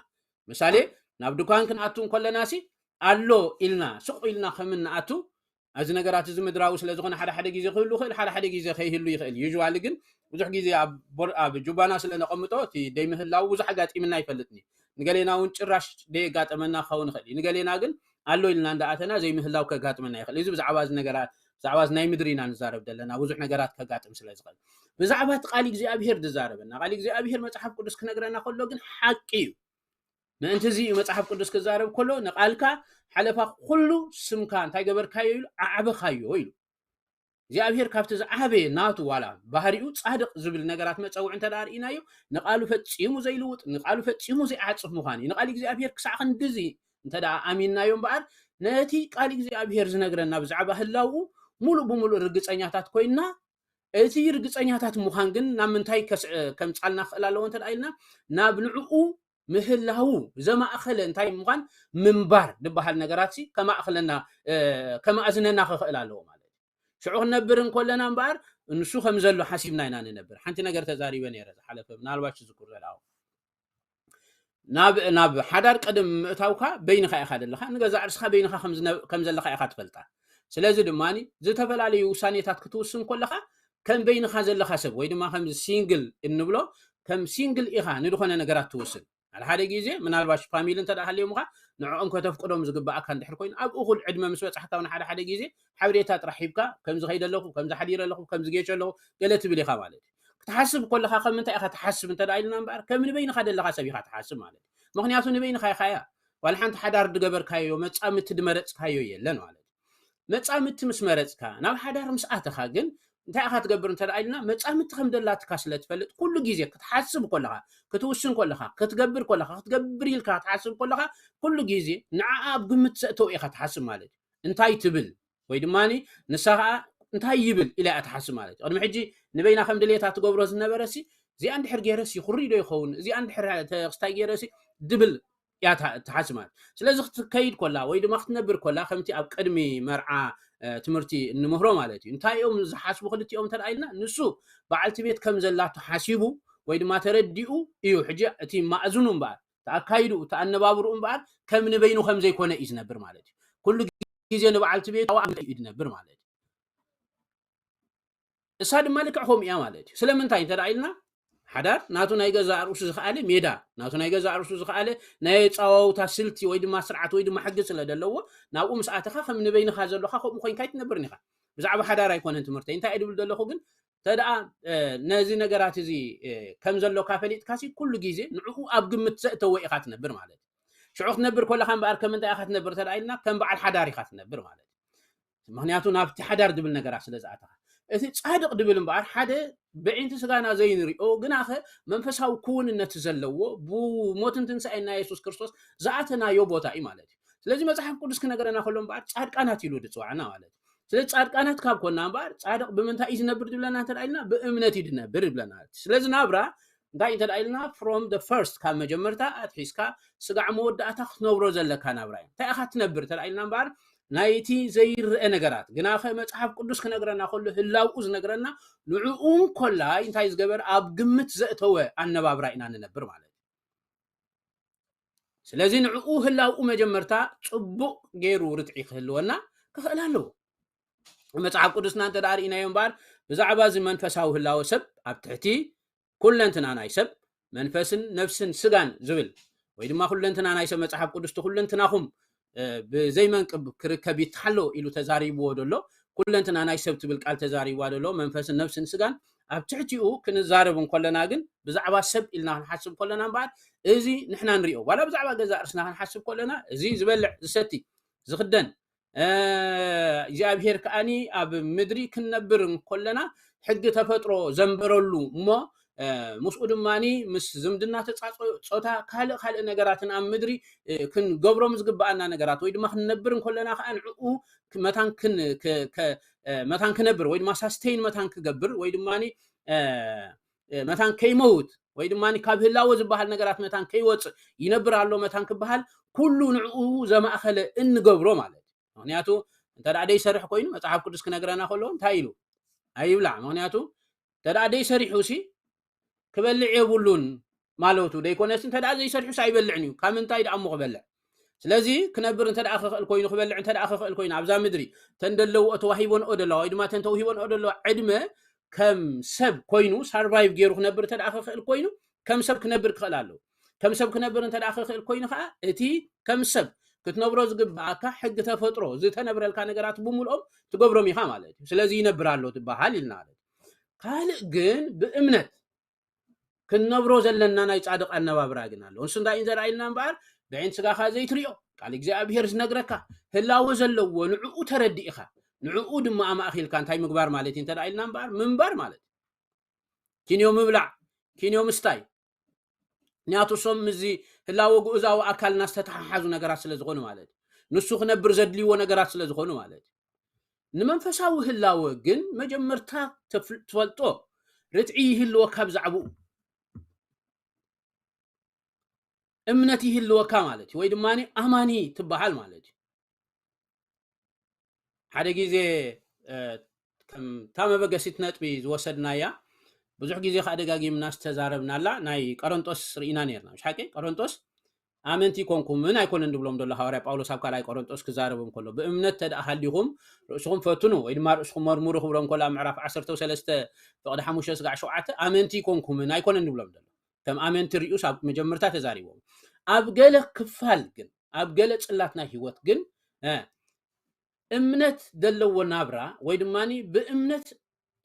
ምሳሌ ናብ ድኳን ክንኣቱ እንከለና ሲ ኣሎ ኢልና ስቕ ኢልና ከም እንኣቱ እዚ ነገራት እዚ ምድራዊ ስለ ዝኾነ ሓደ ሓደ ግዜ ክህሉ ይኽእል፣ ሓደ ሓደ ግዜ ከይህሉ ይኽእል። ዩዥዋሊ ግን ብዙሕ ግዜ ኣብ ቦር-፣ ኣብ ጁባና ስለ ነቐምጦ እቲ ደይምህላው ብዙሕ ኣጋጢምና ኣይፈልጥን እዩ። ንገሌና እውን ጭራሽ ደየጋጠመና ክኸውን ይኽእል እዩ። ንገሌና ግን ኣሎ ኢልና እንዳኣተና ዘይምህላው ከጋጥመና ይኽእል። እዚ ብዛዕባ እዚ ነገራት፣ ብዛዕባ እዚ ናይ ምድሪ ኢና ንዛረብ ዘለና፣ ብዙሕ ነገራት ከጋጥም ስለ ዝኽእል። ብዛዕባ እቲ ቃል እግዚኣብሄር ዝዛረበና፣ ቃል እግዚኣብሄር መጽሓፍ ቅዱስ ክነግረና ከሎ ግን ሓቂ እዩ። ምእንቲ እዚ እዩ መጽሓፍ ቅዱስ ክዛረብ ከሎ ንቃልካ ሓለፋ ኩሉ ስምካ እንታይ ገበርካዮ ኢሉ ኣዕበኻዮ ኢሉ። እግዚኣብሄር ካብቲ ዝዓበየ ናቱ ዋላ ባህሪኡ ጻድቕ ዝብል ነገራት መጸውዒ እንተ ደኣ ርኢናዮ ንቃሉ ፈጺሙ ዘይልውጥ ንቃሉ ፈጺሙ ዘይዓጽፍ ምዃኑ እዩ። ንቃል እግዚኣብሄር ክሳዕ ክንድዚ እንተ ደኣ ኣሚንናዮ እምበኣር ነቲ ቃል እግዚኣብሄር ዝነግረና ብዛዕባ ህላውኡ ሙሉእ ብሙሉእ ርግጸኛታት ኮይንና እቲ ርግጸኛታት ምዃን ግን ናብ ምንታይ ከስ-፣ ከምጻልና ክእል ኣለዎ እንተ ደኣ ኢልና ናብ ንዕኡ ምህላው ዘማእኸለ እንታይ ምዃን ምንባር ዝበሃል ነገራት ሲ ከማእኽለና፣ እ፣ ከማእዝነና ክኽእል ኣለዎ ማለት እዩ። ሽዑ ክንነብር እንኮለና እምበኣር ንሱ ከም ዘሎ ሓሲብና ኢና ንነብር። ሓንቲ ነገር ተዛሪበ ነይረ ዝሓለፈ፣ ምናልባት ትዝክሩ ዘለኹም። ናብ ናብ ሓዳር ቅድም ምእታውካ በይንኻ ኢኻ ዘለኻ፣ ንገዛእ ርእስኻ በይንኻ ከም ዝነ-፣ ከም ዘለኻ ኢኻ ትፈልጣ። ስለዚ ድማ ዝተፈላለዩ ውሳኔታት ክትውስን ከለኻ ከም በይንኻ ዘለኻ ሰብ ወይ ድማ ከም ሲንግል እንብሎ ከም ሲንግል ኢኻ ንድኾነ ነገራት ትውስን። ሓደ ሓደ ግዜ ምናልባሽ ፋሚሊ እንተ ደኣ ሃልዮምኻ ንዕኦም ከተፍቅዶም ዝግብኣካ እንድሕር ኮይኑ ኣብ እኹል ዕድመ ምስ በጻሕካ እውን ሓደ ሓደ ግዜ ሓበሬታ ጥራሕ ሂብካ ከምዚ ከይደ ኣለኹ፣ ከምዚ ሓዲረ ኣለኹ፣ ከምዚ ጌቸ ኣለኹ ገለ ትብል ኢኻ ማለት እዩ። ክትሓስብ ከለኻ ከም ምንታይ ኢኻ ትሓስብ እንተ ደኣ ኢልና እምበኣር ከም ንበይንኻ ዘለኻ ሰብ ኢኻ ትሓስብ ማለት እዩ። ምኽንያቱ ንበይንኻ ኢኻ እያ። ዋላ ሓንቲ ሓዳር ድገበርካዮ መጻምቲ ድመረጽካዮ የለን ማለት እዩ። መጻምቲ ምስ መረጽካ ናብ ሓዳር ምስ ኣተኻ ግን እንታይ ኢኻ ትገብር እንተ ደኣ ኢልና መጻምቲ ከም ደላትካ ስለ ትፈልጥ ኩሉ ግዜ ክትሓስብ ከለኻ ክትውስን ከለኻ ክትገብር ከለኻ ክትገብር ኢልካ ክትሓስብ ከለኻ ኩሉ ግዜ ንዓኣ ኣብ ግምት ዘእተው ኢኻ ትሓስብ ማለት እዩ። እንታይ ትብል ወይ ድማ ንሳ ከዓ እንታይ ይብል ኢላ እያ ትሓስብ ማለት እዩ። ቅድሚ ሕጂ ንበይና ከም ድሌታ ትገብሮ ዝነበረ ሲ እዚኣ እንድሕር ገይረሲ ኩሪ ዶ ይኸውን እዚኣ እንድሕር ክስታይ ገይረሲ ድብል እያ ትሓ-፣ ትሓስብ ማለት። ስለዚ ክትከይድ ኮላ ወይ ድማ ክትነብር ኮላ ከምቲ ኣብ ቅድሚ መርዓ ትምህርቲ እንምህሮ ማለት እዩ። እንታይ እዮም ዝሓስቡ ክልቲኦም እንተ ኢልና ንሱ በዓልቲ ቤት ከም ዘላቶ ሓሲቡ ወይ ድማ ተረዲኡ እዩ። ሕጂ እቲ ማእዝኑ እምበኣር ተኣካይዱ ተኣነባብሩ እምበኣር ከም ንበይኑ ከም ዘይኮነ እዩ ዝነብር ማለት እዩ። ኩሉ ግዜ ንበዓልቲ ቤት እዩ ዝነብር ማለት እዩ። እሳ ድማ ልክዕ ከምኡ እያ ማለት እዩ። ስለምንታይ እንተ ኢልና ሓዳር ናቱ ናይ ገዛእ ርእሱ ዝኸኣለ ሜዳ ናቱ ናይ ገዛእ ርእሱ ዝኸኣለ ናይ ኣጸዋውታ ስልቲ ወይ ድማ ስርዓት ወይ ድማ ሕጊ ስለ ዘለዎ ናብኡ ምስ ኣተኻ ከም ንበይንኻ ዘለኻ ከምኡ ኮይንካ ኣይትነብርን ኢኻ። ብዛዕባ ሓዳር ኣይኮነን ትምህርተይ እንታይ እየ ድብል ዘለኹ ግን ተደኣ ነዚ ነገራት እዚ ከም ዘሎካ ፈሊጥካ ሲ ኩሉ ግዜ ንዕኡ ኣብ ግምት ዘእተወ ኢኻ ትነብር ማለት እዩ። ሽዑ ክትነብር ከለኻ እምበኣር ከም እንታይ ኢኻ ትነብር ተደኣ ኢልና ከም በዓል ሓዳር ኢኻ ትነብር ማለት እዩ። ምክንያቱ ናብቲ ሓዳር ድብል ነገራት ስለ ዝኣተኻ እቲ ጻድቕ ድብል እምበኣር ሓደ ብዒንቲ ስጋና ዘይንሪኦ ግናኸ መንፈሳዊ ክውንነት ዘለዎ ብሞትን ትንሳኤን ናይ የሱስ ክርስቶስ ዝኣተናዮ ቦታ እዩ ማለት እዩ። ስለዚ መጽሓፍ ቅዱስ ክነገረና ከሎ እምበኣር ጻድቃናት ኢሉ ድፅዋዕና ማለት እዩ። ስለዚ ጻድቃናት ካብ ኮና እምበኣር ጻድቕ ብምንታይ እዩ ዝነብር ድብለና እንተ ኢልና ብእምነት እዩ ድነብር ይብለና። ስለዚ ናብራ እንታይ እንተ ኢልና from the first ካብ መጀመርታ ኣትሒዝካ ስጋዕ መወዳእታ ክትነብሮ ዘለካ ናብራ እዩ። እንታይ ኢኻ ትነብር እንተ ኢልና እምበኣር ናይቲ ዘይረአ ነገራት ግናኸ መጽሓፍ ቅዱስ ክነግረና ከሎ ህላውኡ ዝነግረና ንዕኡ እንኮላይ እንታይ ዝገበር ኣብ ግምት ዘእተወ ኣነባብራ ኢና ንነብር ማለት እዩ። ስለዚ ንዕኡ ህላውኡ መጀመርታ ጽቡቕ ገይሩ ርትዒ ክህልወና ክኽእል ኣለዎ። መጽሓፍ ቅዱስና እንተ ደኣ ርኢናዮ እምበኣር ብዛዕባ እዚ መንፈሳዊ ህላወ ሰብ ኣብ ትሕቲ ኩለንትና ናይ ሰብ መንፈስን ነፍስን ስጋን ዝብል ወይ ድማ ኩለንትና ናይ ሰብ መጽሓፍ ቅዱስ ኩለንትናኹም ብዘይመንቅብ ክርከብ ይተሓሎ ኢሉ ተዛሪብዎ ደሎ ኩለንትና ናይ ሰብ ትብል ቃል ተዛሪብዋ ደሎ መንፈስን ነፍስን ስጋን ኣብ ትሕቲኡ ክንዛረብ እንኮለና ግን ብዛዕባ ሰብ ኢልና ክንሓስብ ከለና እምበኣር እዚ ንሕና ንሪኦ ዋላ ብዛዕባ ገዛ እርስና ክንሓስብ ከለና እዚ ዝበልዕ ዝሰቲ ዝኽደን እግዚኣብሔር ከኣኒ ኣብ ምድሪ ክንነብር እንኮለና ሕጊ ተፈጥሮ ዘንበረሉ እሞ ምስኡ ድማ ምስ ዝምድና ተፃፆ ፆታ ካልእ ካልእ ነገራትን ኣብ ምድሪ ክንገብሮም ዝግበኣና ነገራት ወይ ድማ ክንነብር እንኮለና ከዓ ንዕኡ መታን መታን ክነብር ወይ ድማ ሳስተይን መታን ክገብር ወይ ድማ መታን ከይመውት ወይ ድማ ካብ ህላወ ዝበሃል ነገራት መታን ከይወፅእ ይነብር ኣሎ መታን ክበሃል ኩሉ ንዕኡ ዘማእኸለ እንገብሮ ማለት እዩ። ምክንያቱ እንተ ደኣ ደይሰርሕ ኮይኑ መጽሓፍ ቅዱስ ክነግረና ከሎ እንታይ ኢሉ ኣይብላዕ። ምክንያቱ እንተ ደኣ ደይሰሪሑ ሲ ክበልዕ የብሉን ማለቱ ደይኮነስ እንተ ደኣ ዘይሰሪሑ ሲ ኣይበልዕን እዩ። ካብ ምንታይ ደኣ እሞ ክበልዕ? ስለዚ ክነብር እንተ ደኣ ክኽእል ኮይኑ ክበልዕ እንተ ደኣ ክኽእል ኮይኑ ኣብዛ ምድሪ እተን ደለውኦ ተዋሂቦንኦ ደለዋ ወይ ድማ እተን ተውሂቦንኦ ደለዋ ዕድመ ከም ሰብ ኮይኑ ሳርቫይቭ ገይሩ ክነብር እንተ ደኣ ክኽእል ኮይኑ ከም ሰብ ክነብር ክኽእል ኣለዎ። ከም ሰብ ክነብር እንተ ደኣ ክኽእል ኮይኑ ከዓ እቲ ከም ሰብ ክትነብሮ ዝግብኣካ ሕጊ ተፈጥሮ ዝተነብረልካ ነገራት ብምልኦም ትገብሮም ኢኻ ማለት እዩ። ስለዚ ይነብር ኣሎ ትበሃል ኢልና ማለት እዩ። ካልእ ግን ብእምነት ክንነብሮ ዘለና ናይ ጻድቕ ኣነባብራ ግን ኣሎ። ንሱ እንታይ እዩ ዘርኣየልና እምበኣር ብዒንቲ ስጋኻ ዘይትሪኦ ቃል እግዚኣብሔር ዝነግረካ ህላወ ዘለዎ ንዕኡ ተረዲእኻ ንዕኡ ድማ ኣማእኺልካ እንታይ ምግባር ማለት እዩ እንተ ኢልና እምበኣር ምንባር ማለት እዩ። ኪንዮ ምብላዕ ኪንዮ ምስታይ ምክንያቱ እሶም ምስዚ ህላወ ግኡዛዊ ኣካልና ዝተተሓሓዙ ነገራት ስለ ዝኾኑ ማለት እዩ። ንሱ ክነብር ዘድልይዎ ነገራት ስለ ዝኾኑ ማለት እዩ። ንመንፈሳዊ ህላወ ግን መጀመርታ ትፈልጦ ርትዒ ይህልወካ ብዛዕባኡ እምነት ይህልወካ ማለት እዩ። ወይ ድማ ኣማኒ ትበሃል ማለት እዩ። ሓደ ግዜ እታ መበገሲት ነጥቢ ዝወሰድናያ፣ ብዙሕ ግዜ ከዓ ደጋጊምና ዝተዛረብናላ ናይ ቆሮንጦስ ርኢና ነርና። ምሽ ሓቂ? ቆሮንጦስ ኣመንቲ ይኮንኩምን ኣይኮነን ድብሎም ዘሎ ሃዋርያ ጳውሎስ ኣብ ካልኣይ ቆሮንጦስ ክዛረቦም ከሎ፣ ብእምነት ተደኣ ሃሊኹም ርእስኹም ፈትኑ ወይ ድማ ርእስኹም መርምሩ ክብሎም ከሎ ኣብ ምዕራፍ ዓሰርተ ሰለስተ ፍቕዲ ሓሙሽተ ስጋዕ ሸውዓተ ኣመንቲ ይኮንኩምን ኣይኮነን ድብሎም ዘሎ። ከም ኣመንቲ ሪኡስ ኣብ መጀመርታ ተዛሪቦም። ኣብ ገለ ክፋል ግን፣ ኣብ ገለ ጽላት ናይ ህይወት ግን፣ እ፣ እምነት ዘለዎ ናብራ ወይ ድማ ብእምነት፣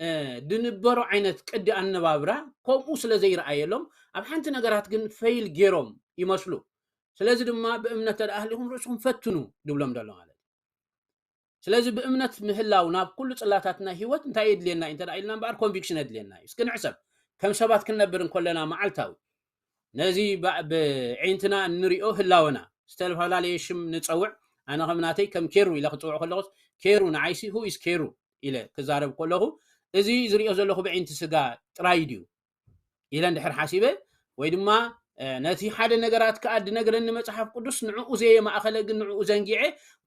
እ፣ ድንበሮ ዓይነት ቅዲ ኣነባብራ ከምኡ ስለ ዘይረኣየሎም ኣብ ሓንቲ ነገራት ግን ፈይል ገይሮም ይመስሉ። ስለዚ ድማ ብእምነት ተደኣ ሃሊኹም ርእስኹም ፈትኑ ድብሎም ዘሎ ማለት እዩ። ስለዚ ብእምነት ምህላው ናብ ኩሉ ጽላታት ናይ ህይወት እንታይ የድልየና እዩ እንተ ደኣ ኢልና እምበኣር ኮንቪክሽን የድልየና እዩ። እስኪ ንሕሰብ፣ ከም ሰባት ክንነብር እንከለና መዓልታዊ ነዚ ባ-፣ ብዒንትና እንሪኦ ህላወና ዝተፈላለየ ሽም ንጸውዕ። ኣነ ከም ናተይ ከም ኬሩ ኢለ ክጽውዕ ከለኹስ ኬሩ ንዓይሲ who is ኬሩ ኢለ ክዛረብ ከለኹ እዚ ዝሪኦ ዘለኹ ብዒንቲ ስጋ ጥራይ ድዩ ኢለ እንድሕር ሓሲበ ወይ ድማ፣ እ፣ ነቲ ሓደ ነገራት ከኣ ድነግረኒ መጽሓፍ ቅዱስ ንዕኡ ዘየማእኸለ ግን ንዕኡ ዘንጊዐ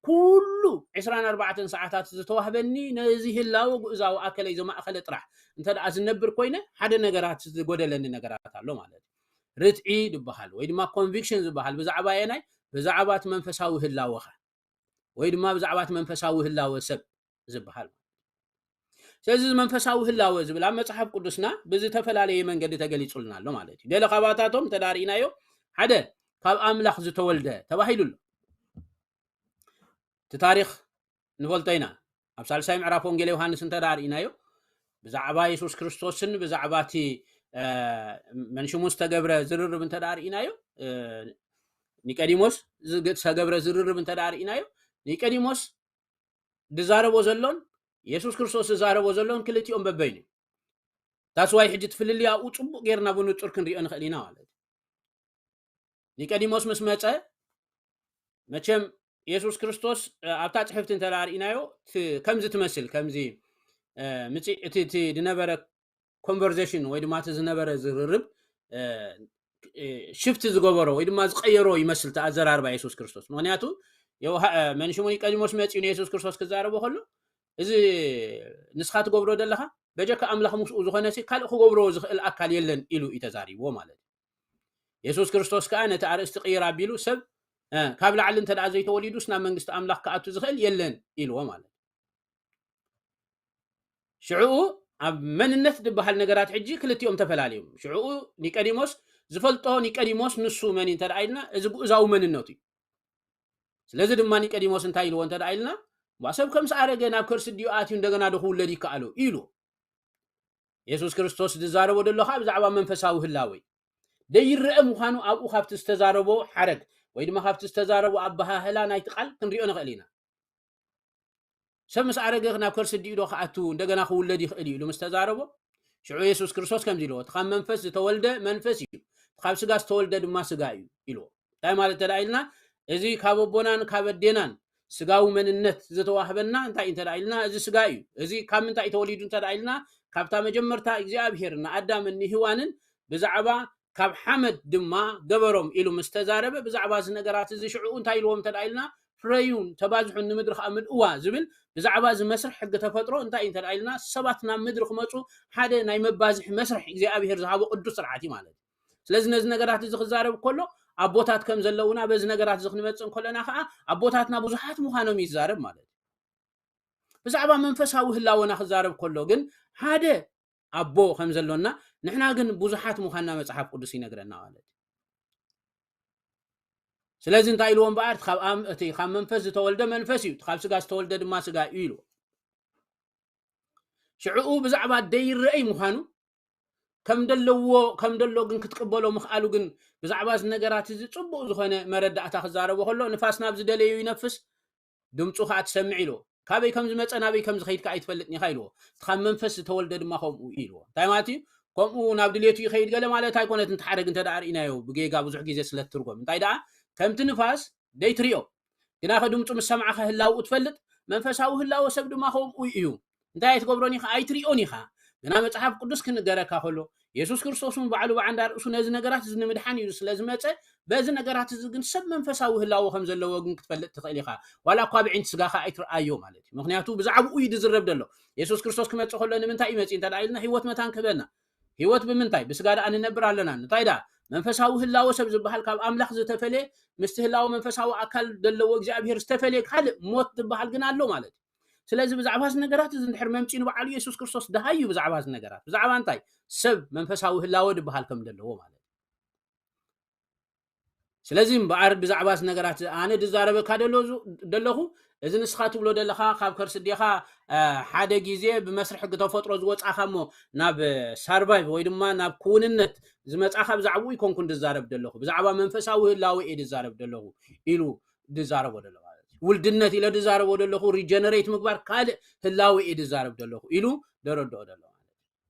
ኩሉ ዕስራን ኣርባዕተን ሰዓታት ዝተዋህበኒ ነዚ ህላወ ግእዛዊ ኣከለይ ዘማእኸለ ጥራሕ እንተ ደኣ ዝነብር ኮይነ ሓደ ነገራት ዝጎደለኒ ነገራት ኣሎ ማለት እዩ። ርትዒ ዝበሃል ወይ ድማ ኮንቪክሽን ዝበሃል ብዛዕባ የናይ? ብዛዕባ እቲ መንፈሳዊ ህላወኻ ወይ ድማ ብዛዕባ እቲ መንፈሳዊ ህላወ ሰብ ዝበሃል። ስለዚ እዚ መንፈሳዊ ህላወ ዝብል ኣብ መጽሓፍ ቅዱስና ብዝተፈላለየ መንገዲ ተገሊጹልና ኣሎ ማለት እዩ። ገለ ካባታቶም እንተ ደኣ ርኢናዮ ሓደ ካብ ኣምላኽ ዝተወልደ ተባሂሉ ኣሎ። እቲ ታሪኽ ንፈልጦ ኢና። ኣብ ሳልሳይ ምዕራፍ ወንጌል ዮሃንስ እንተ ደኣ ርኢናዮ ብዛዕባ የሱስ ክርስቶስን ብዛዕባ እቲ፣ እ፣ መንሽሙ ዝተገብረ ዝርርብ እንተ ደኣ ርኢናዮ፣ እ፣ ኒቀዲሞስ ዝግ-፣ ዝተገብረ ዝርርብ እንተ ደኣ ርኢናዮ ኒቀዲሞስ ዝዛረቦ ዘሎን የሱስ ክርስቶስ ዝዛረቦ ዘሎን ክልቲኦም በበይኑ እዩ። ታስዋይ ሕጂ እቲ ፍልልይ ኣብኡ ጽቡቕ ጌርና ብንጹር ክንሪኦ ንኽእል ኢና ማለት እዩ። ኒቀዲሞስ ምስ መጸ መቸም የሱስ ክርስቶስ፣ እ፣ ኣብታ ጽሕፍቲ እንተ ደኣ ርኢናዮ እቲ ከምዚ ትመስል ከምዚ፣ እ፣ ምጽ-፣ እቲ፣ እቲ ዝነበረ ኮንቨርሴሽን ወይ ድማ እቲ ዝነበረ ዝርርብ፣ እ፣ እ፣ ሽፍት ዝገበሮ ወይ ድማ ዝቐየሮ ይመስል እቲ ኣዘራርባ የሱስ ክርስቶስ። ምኽንያቱ ዮሃ-፣ እ፣ መንሽሙ ኒቀዲሞስ መጺኡ ንየሱስ ክርስቶስ ክዛረቦ ከሎ እዚ ንስኻ ትገብሮ ዘለኻ በጀካ ኣምላኽ ምስኡ ዝኾነ ሲ ካልእ ክገብሮ ዝኽእል ኣካል የለን ኢሉ እዩ ተዛሪብዎ ማለት እዩ። የሱስ ክርስቶስ ከኣ ነቲ ኣርእስቲ ቅይር ኣቢሉ ሰብ፣ እ፣ ካብ ላዕሊ እንተ ደኣ ዘይተወሊዱስ ናብ መንግስቲ ኣምላኽ ክኣቱ ዝኽእል የለን ኢልዎ ማለት እዩ። ሽዕኡ ኣብ መንነት ዝበሃል ነገራት ሕጂ ክልቲኦም ተፈላለዮም። ሽዕኡ ኒቀዲሞስ ዝፈልጦ ኒቀዲሞስ ንሱ መን እዩ እንተ ደኣ ኢልና እዚ ግኡዛዊ መንነቱ እዩ። ስለዚ ድማ ኒቀዲሞስ እንታይ ኢልዎ እንተ ደኣ ኢልና እባ ሰብ ከምስ ኣረገ ናብ ከርሲ ድዩ ኣትዩ እንደገና ዶ ክውለድ ይከኣሎ ኢሉ። የሱስ ክርስቶስ ዝዛረቦ ዘሎ ከዓ ብዛዕባ መንፈሳዊ ህላወ እዩ። ደይረአ ምዃኑ ኣብኡ ካብቲ ዝተዛረቦ ሓረግ ወይ ድማ ካብቲ ዝተዛረቦ ኣበሃህላ ናይቲ ቃል ክንሪኦ ንኽእል ኢና። ሰብ ምስ ኣረገ ናብ ከርሲ ድዩ ዶ ክኣቱ እንደገና ክውለድ ይኽእል እዩ ኢሉ ምስ ተዛረቦ ሽዑ የሱስ ክርስቶስ ከምዚ ኢልዎ እቲ ካብ መንፈስ ዝተወልደ መንፈስ እዩ፣ እቲ ካብ ስጋ ዝተወልደ ድማ ስጋ እዩ ኢልዎ። እንታይ ማለት እንተ ደኣ ኢልና እዚ ካብ ኣቦናን ካብ ኣዴናን ስጋዊ መንነት ዝተዋህበና እንታይ እንተ ደኣ ኢልና እዚ ስጋ እዩ። እዚ ካብ ምንታይ እዩ ተወሊዱ እንተ ደኣ ኢልና ካብታ መጀመርታ እግዚኣብሔር ንኣዳምን ንህዋንን ብዛዕባ ካብ ሓመድ ድማ ገበሮም ኢሉ ምስ ተዛረበ ብዛዕባ እዚ ነገራት እዚ ሽዑ እንታይ ኢልዎም እንተ ደኣ ኢልና ፍረዩን ተባዝሑን ንምድሪ ከዓ ምልእዋ ዝብል ብዛዕባ እዚ መስርሕ ሕጊ ተፈጥሮ እንታይ እዩ እንተ ደኣ ኢልና ሰባት ናብ ምድሪ ክመፁ ሓደ ናይ መባዝሒ መስርሕ እግዚኣብሔር ዝሃቦ ቅዱስ ስርዓት እዩ ማለት እዩ። ስለዚ ነዚ ነገራት እዚ ክዛረብ ከሎ ኣቦታት ከም ዘለውና በዚ ነገራት እዚ ክንመፅእ እንከለና ከዓ ኣቦታትና ብዙሓት ምዃኖም እዩ ዝዛረብ ማለት እዩ። ብዛዕባ መንፈሳዊ ህላወና ክዛረብ ከሎ ግን ሓደ ኣቦ ከም ዘሎና ንሕና ግን ብዙሓት ምዃንና መጽሓፍ ቅዱስ ይነግረና ማለት እዩ። ስለዚ እንታይ ኢልዎ እምበኣር እቲ ካብ ኣም-፣ እቲ ካብ መንፈስ ዝተወልደ መንፈስ እዩ፣ እቲ ካብ ስጋ ዝተወልደ ድማ ስጋ እዩ ኢልዎ። ሽዕኡ ብዛዕባ ደይረአይ ምዃኑ ከም ደለዎ ከም ደሎ ግን ክትቅበሎ ምኽኣሉ ግን ብዛዕባ እዚ ነገራት እዚ ጽቡቕ ዝኾነ መረዳእታ ክዛረቦ ከሎ ንፋስ ናብ ዝደለዩ ይነፍስ ድምፁ ከዓ ትሰምዕ ኢልዎ። ካበይ ከም ዝመፀ ናበይ ከም ዝኸይድ ከዓ ኣይትፈልጥን ኢኻ ኢልዎ። እቲ ካብ መንፈስ ዝተወልደ ድማ ከምኡ ኢልዎ። እንታይ ማለት እዩ? ከምኡ ናብ ድሌቱ ይኸይድ ገለ ማለት ኣይኮነትን። እቲ ሓረግ እንተ ደኣ ርኢናዮ ብጌጋ ብዙሕ ግዜ ስለ ትርጎም እንታይ ደኣ ከምቲ ንፋስ ደይትሪኦ ግናኸ ድምፁ ምስ ሰማዕኻ ህላውኡ ትፈልጥ። መንፈሳዊ ህላወ ሰብ ድማ ከምኡ እዩ። እንታይ ኣይትገብሮን ኢኻ? ኣይትሪኦን ኢኻ። ግና መፅሓፍ ቅዱስ ክንገረካ ከሎ የሱስ ክርስቶስ እውን ባዕሉ ብዓንዳ ርእሱ ነዚ ነገራት እዚ ንምድሓን እዩ ስለ ዝመፀ፣ በዚ ነገራት እዚ ግን ሰብ መንፈሳዊ ህላወ ከም ዘለዎ ግን ክትፈልጥ ትኽእል ኢኻ። ዋላ እኳ ብዒንቲ ስጋኻ ኣይትርኣዮ ማለት እዩ። ምክንያቱ ብዛዕባኡ እዩ ዝዝረብ ዘሎ። የሱስ ክርስቶስ ክመፅእ ከሎ ንምንታይ እዩ መፂኡ እንተ ኢልና፣ ህይወት መታን ክህበና። ህይወት ብምንታይ? ብስጋ ደኣ ንነብር ኣለና። እንታይ ደኣ? መንፈሳዊ ህላወ ሰብ ዝበሃል ካብ ኣምላኽ ዝተፈልየ፣ ምስቲ ህላወ መንፈሳዊ ኣካል ዘለዎ እግዚኣብሔር ዝተፈልየ ካልእ ሞት ዝበሃል ግን ኣሎ ማለት እዩ። ስለዚ ብዛዕባ እዚ ነገራት እዚ እንድሕር መምፂኡ ንበዓሉ የሱስ ክርስቶስ ደሃይ እዩ ብዛዕባ እዚ ነገራት። ብዛዕባ እንታይ? ሰብ መንፈሳዊ ህላወ ዝበሃል ከም ዘለዎ ማለት እዩ። ስለዚ እምበኣር ብዛዕባ እዚ ነገራት ኣነ ዝዛረበካ ደሎ-፣ ዘለኹ፣ እዚ ንስኻ ትብሎ ዘለኻ ካብ ከርሲ ኣዴኻ፣ እ፣ ሓደ ግዜ ብመስርሒ ተፈጥሮ ዝወጻኻ እሞ ናብ፣ እ፣ ሳርቫይቭ ወይ ድማ ናብ ክውንነት ዝመጻኻ ብዛዕባኡ ይኮንኩን ዝዛረብ ዘለኹ። ብዛዕባ መንፈሳዊ ህላወ እየ ዝዛረብ ዘለኹ ኢሉ ዝዛረቦ ዘሎ ማለት እዩ። ውልድነት ኢለ ዝዛረቦ ዘለኹ፣ ሪጀነሬት ምግባር ካልእ ህላወ እየ ዝዛረብ ዘለኹ ኢሉ ደረድኦ ዘሎ ማለት እዩ።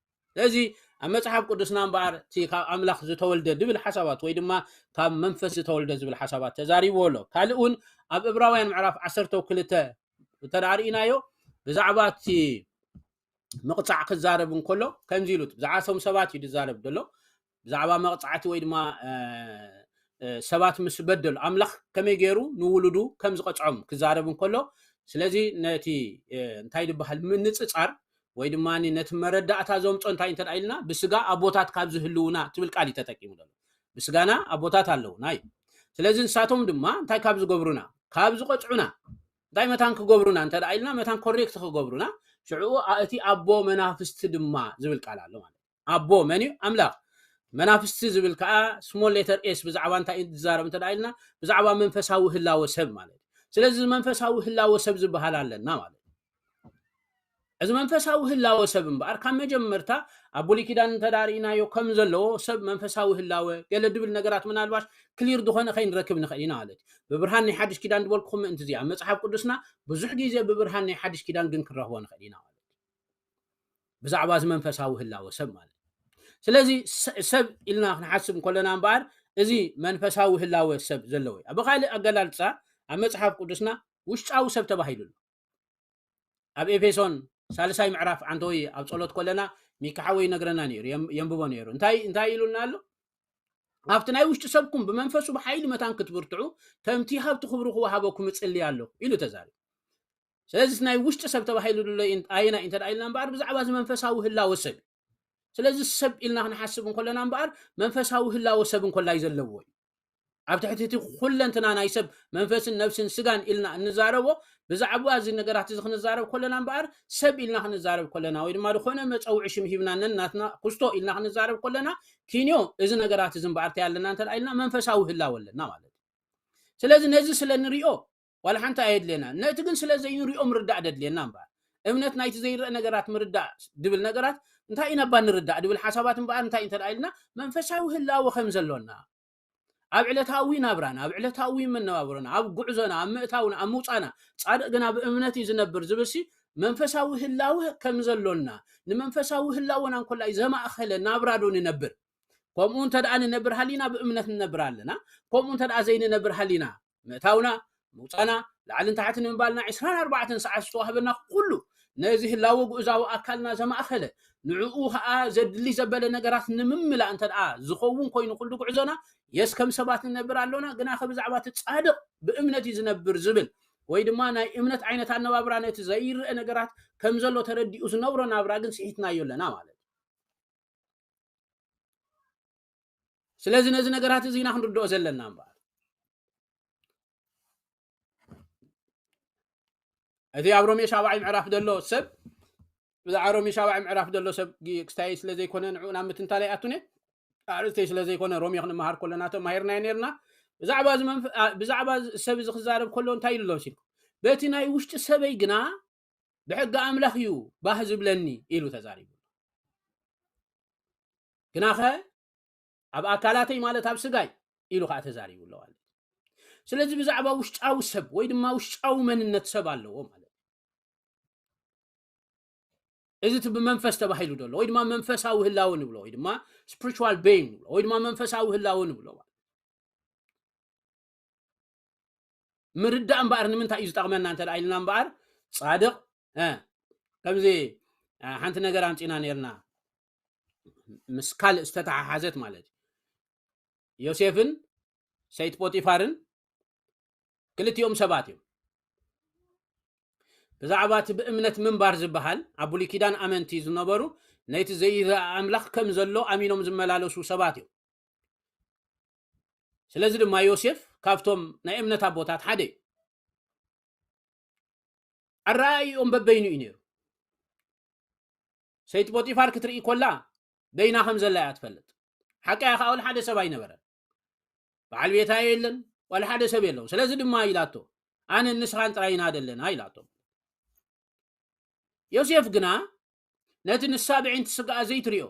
ስለዚ ኣብ መጽሓፍ ቅዱስና እምበኣር እቲ ካብ ኣምላኽ ዝተወልደ ዝብል ሓሳባት ወይ ድማ ካብ መንፈስ ዝተወልደ ዝብል ሓሳባት ተዛሪብዎ ኣሎ። ካልእ እውን ኣብ ዕብራውያን ምዕራፍ ዓሰርተ ክልተ እንተ ደኣ ርኢናዮ፣ ብዛዕባ እቲ ምቕጻዕ ክዛረብ እንከሎ ከምዚ ኢሉ፣ ብዛዕባ እቶም ሰባት እዩ ዝዛረብ ዘሎ። ብዛዕባ መቕጻዕቲ ወይ ድማ፣ እ፣ እ፣ ሰባት ምስ በደሉ ኣምላኽ ከመይ ገይሩ ንውሉዱ ከም ዝቐጽዖም ክዛረብ እንከሎ፣ ስለዚ ነቲ፣ እ፣ እንታይ ዝበሃል ምንጽጻር ወይ ድማ ነቲ መረዳእታ ዘምጾ እንታይ እንተ ኢልና፣ ብስጋ ኣቦታት ካብ ዝህልውና ትብል ቃል እዩ ተጠቂሙ ዘሎ። ብስጋና ኣቦታት ኣለውና እዩ። ስለዚ ንሳቶም ድማ እንታይ ካብ ዝገብሩና? ካብ ዝቐጽዑና። እንታይ መታን ክገብሩና እንተ ኢልና፣ መታን ኮሬክት ክገብሩና፣ ሽዑ ኣ-፣ እቲ ኣቦ መናፍስቲ ድማ ዝብል ቃል ኣሎ ማለት እዩ። ኣቦ መን እዩ? ኣምላኽ። መናፍስቲ ዝብል ከኣ ስሞል ሌተር ኤስ ብዛዕባ እንታይ እዩ ዝዛረብ እንተ ኢልና፣ ብዛዕባ መንፈሳዊ ህላወ ሰብ ማለት እዩ። ስለዚ መንፈሳዊ ህላወ ሰብ ዝበሃል ኣለና ማለት እዩ። እዚ መንፈሳዊ ህላወ ሰብ እምበኣር ካብ መጀመርታ ኣብ ብሉይ ኪዳን እንተ ደኣ ርኢናዮ ከም ዘለዎ ሰብ መንፈሳዊ ህላወ ገለ ድብል ነገራት ምናልባሽ ክሊር ዝኾነ ከይንረክብ ንኽእል ኢና ማለት እዩ። ብብርሃን ናይ ሓድሽ ኪዳን ዝበልኩኹም ምእንቲ እዚ ኣብ መጽሓፍ ቅዱስና ብዙሕ ግዜ ብብርሃን ናይ ሓድሽ ኪዳን ግን ክንረኽቦ ንኽእል ኢና ማለት እዩ። ብዛዕባ እዚ መንፈሳዊ ህላወ ሰብ ማለት እዩ። ስለዚ ሰ-፣ ሰብ ኢልና ክንሓስብ እንከለና እምበኣር እዚ መንፈሳዊ ህላወ ሰብ ዘለዎ እዩ። ብኻልእ ኣገላልጻ ኣብ መጽሓፍ ቅዱስና ውሽጣዊ ሰብ ተባሂሉ ኣሎ። ኣብ ኤፌሶን ሳልሳይ ምዕራፍ ዓንተወይ ኣብ ጸሎት ከለና ሚካ ሓወይ ይነግረና ነይሩ፣ የም-፣ የንብቦ ነይሩ። እንታይ፣ እንታይ ኢሉና ኣሎ? ኣብቲ ናይ ውሽጢ ሰብኩም ብመንፈሱ ብሓይሊ መታን ክትብርትዑ ከምቲ ሃብቲ ክብሩ ክወሃበኩም እጽሊ ኣለኹ ኢሉ ተዛሪቡ። ስለዚ ናይ ውሽጢ ሰብ ተባሂሉ ዘሎ ኢን-፣ ኣየናይ እንተ ደኣ ኢልና እምበኣር ብዛዕባ እዚ መንፈሳዊ ህላወ ሰብ እዩ። ስለዚ ሰብ ኢልና ክንሓስብ እንከለና እምበኣር መንፈሳዊ ህላወ ሰብ እንኮላይ ዘለዎ እዩ። ኣብ ትሕቲ እቲ ኩለንትና ናይ ሰብ መንፈስን ነብስን ስጋን ኢልና እንዛረቦ ብዛዕባ እዚ ነገራት እዚ ክንዛረብ ከለና እምበኣር ሰብ ኢልና ክንዛረብ ከለና ወይ ድማ ዝኾነ መጸውዒ ሽም ሂብና ነናትና ክስቶ ኢልና ክንዛረብ ከለና ኪንዮ እዚ ነገራት እዚ እምበኣር እንታይ ኣለና እንተ ኢልና መንፈሳዊ ህላወ ኣለና ማለት እዩ። ስለዚ ነዚ ስለ ንሪኦ ዋላ ሓንቲ ኣየድልየና። ነቲ ግን ስለ ዘይንሪኦ ምርዳእ ደድልየና እምበኣር። እምነት ናይቲ ዘይረአ ነገራት ምርዳእ ድብል ነገራት እንታይ ኢና እባ ንርዳእ ድብል ሓሳባት እምበኣር እንታይ እንተ ኢልና መንፈሳዊ ህላወ ከም ዘሎና ኣብ ዕለታዊ ናብራና፣ ኣብ ዕለታዊ መነባብሮና፣ ኣብ ጉዕዞና፣ ኣብ ምእታውና፣ ኣብ ምውጻና፣ ጻድቕ ግና ብእምነት እዩ ዝነብር ዝብልሲ መንፈሳዊ ህላወ ከም ዘሎና፣ ንመንፈሳዊ ህላወና እንኮላይ ዘማእኸለ ናብራ ዶ ንነብር? ከምኡ እንተ ደኣ ንነብር ሃሊና ብእምነት ንነብር ኣለና። ከምኡ እንተ ደኣ ዘይንነብር ሃሊና ምእታውና፣ ምውጻና፣ ላዕልን ታሕትን ምባልና ዕስራን ኣርባዕተን ሰዓት ዝተዋህበና ኩሉ ነዚ ህላወ ጉእዛዊ ኣካልና ዘማእኸለ ንዕኡ ኸኣ ዘድሊ ዘበለ ነገራት ንምምላእ እንተ ደኣ ዝኸውን ኮይኑ ኩሉ ጉዕዞና የስ ከም ሰባት ንነብር ኣሎና፣ ግናኸ ብዛዕባ እቲ ጻድቕ ብእምነት እዩ ዝነብር ዝብል ወይ ድማ ናይ እምነት ዓይነት ኣነባብራ ነቲ ዘይረአ ነገራት ከም ዘሎ ተረዲኡ ዝነብሮ ናብራ ግን ስሒትናዮ ኣለና ማለት እዩ። ስለዚ ነዚ ነገራት እዚ ኢና ክንርድኦ ዘለና እምበኣር። እቲ ኣብ ሮሜ ሻብዓይ ምዕራፍ ዘሎ ሰብ፣ ብዛዕባ ሮሜ ሻብዓይ ምዕራፍ ዘሎ ሰብ ግ-፣ ክስታይ ስለ ዘይኮነ ንዕኡ ናብ ምትንታን ኣይኣቱን እየ። ኣርእስተይ ስለ ዘይኮነ ሮሜ ክንመሃር ከለና ተማሂርናዮ ነርና። ብዛዕባ እዚ መንፈ-፣ ኣ-፣ ብዛዕባ እዚ ሰብ እዚ ክዛረብ ከሎ እንታይ ኢሉ ኣሎ መሲልኩም? በቲ ናይ ውሽጢ ሰበይ ግና ብሕጊ ኣምላኽ እዩ ባህ ዝብለኒ ኢሉ ተዛሪቡ። ግናኸ ኣብ ኣካላተይ ማለት ኣብ ስጋይ ኢሉ ኸዓ ተዛሪቡ ኣሎ ማለት እዩ። ስለዚ ብዛዕባ ውሽጣዊ ሰብ ወይ ድማ ውሽጣዊ መንነት ሰብ ኣለዎ ማለት እዩ። እዚ እቲ ብመንፈስ ተባሂሉ ዘሎ ወይ ድማ መንፈሳዊ ህላወ ንብሎ ወይ ድማ ስፒሪቹዋል ቤይንግ ንብሎ ወይ ድማ መንፈሳዊ ህላወ ንብሎ ማለት እዩ። ምርዳእ እምበኣር ንምንታይ እዩ ዝጠቕመና እንተ ደኣ ኢልና እምበኣር ጻድቕ፣ እ፣ ከምዚ፣ እ፣ ሓንቲ ነገር ኣምጺና ነርና። ምስ ካልእ ዝተተሓሓዘት ማለት እዩ። ዮሴፍን ሰይት ፖጢፋርን ክልቲኦም ሰባት እዮም። ብዛዕባ እቲ ብእምነት ምንባር ዝበሃል ኣብ ብሉይ ኪዳን ኣመንቲ ዝነበሩ ነቲ ዘይረኣ ኣምላኽ ከም ዘሎ ኣሚኖም ዝመላለሱ ሰባት እዮም። ስለዚ ድማ ዮሴፍ ካብቶም ናይ እምነት ኣቦታት ሓደ እዩ። ኣረኣእይኦም በበይኑ እዩ ነይሩ። ሰይቲ ፖጢፋር ክትርኢ ኮላ በይና ከም ዘላ እያ ትፈልጥ። ሓቃ እያ ከዓ፣ ወላ ሓደ ሰብ ኣይነበረን። በዓል ቤታ የለን፣ ወላ ሓደ ሰብ የለውን። ስለዚ ድማ ኢላቶ፣ ኣነ ንስኻን ጥራይ ኢና ዘለና ኢላቶ። ዮሴፍ ግና ነቲ ንሳ ብዒንቲ ስጋኣ ዘይትሪኦ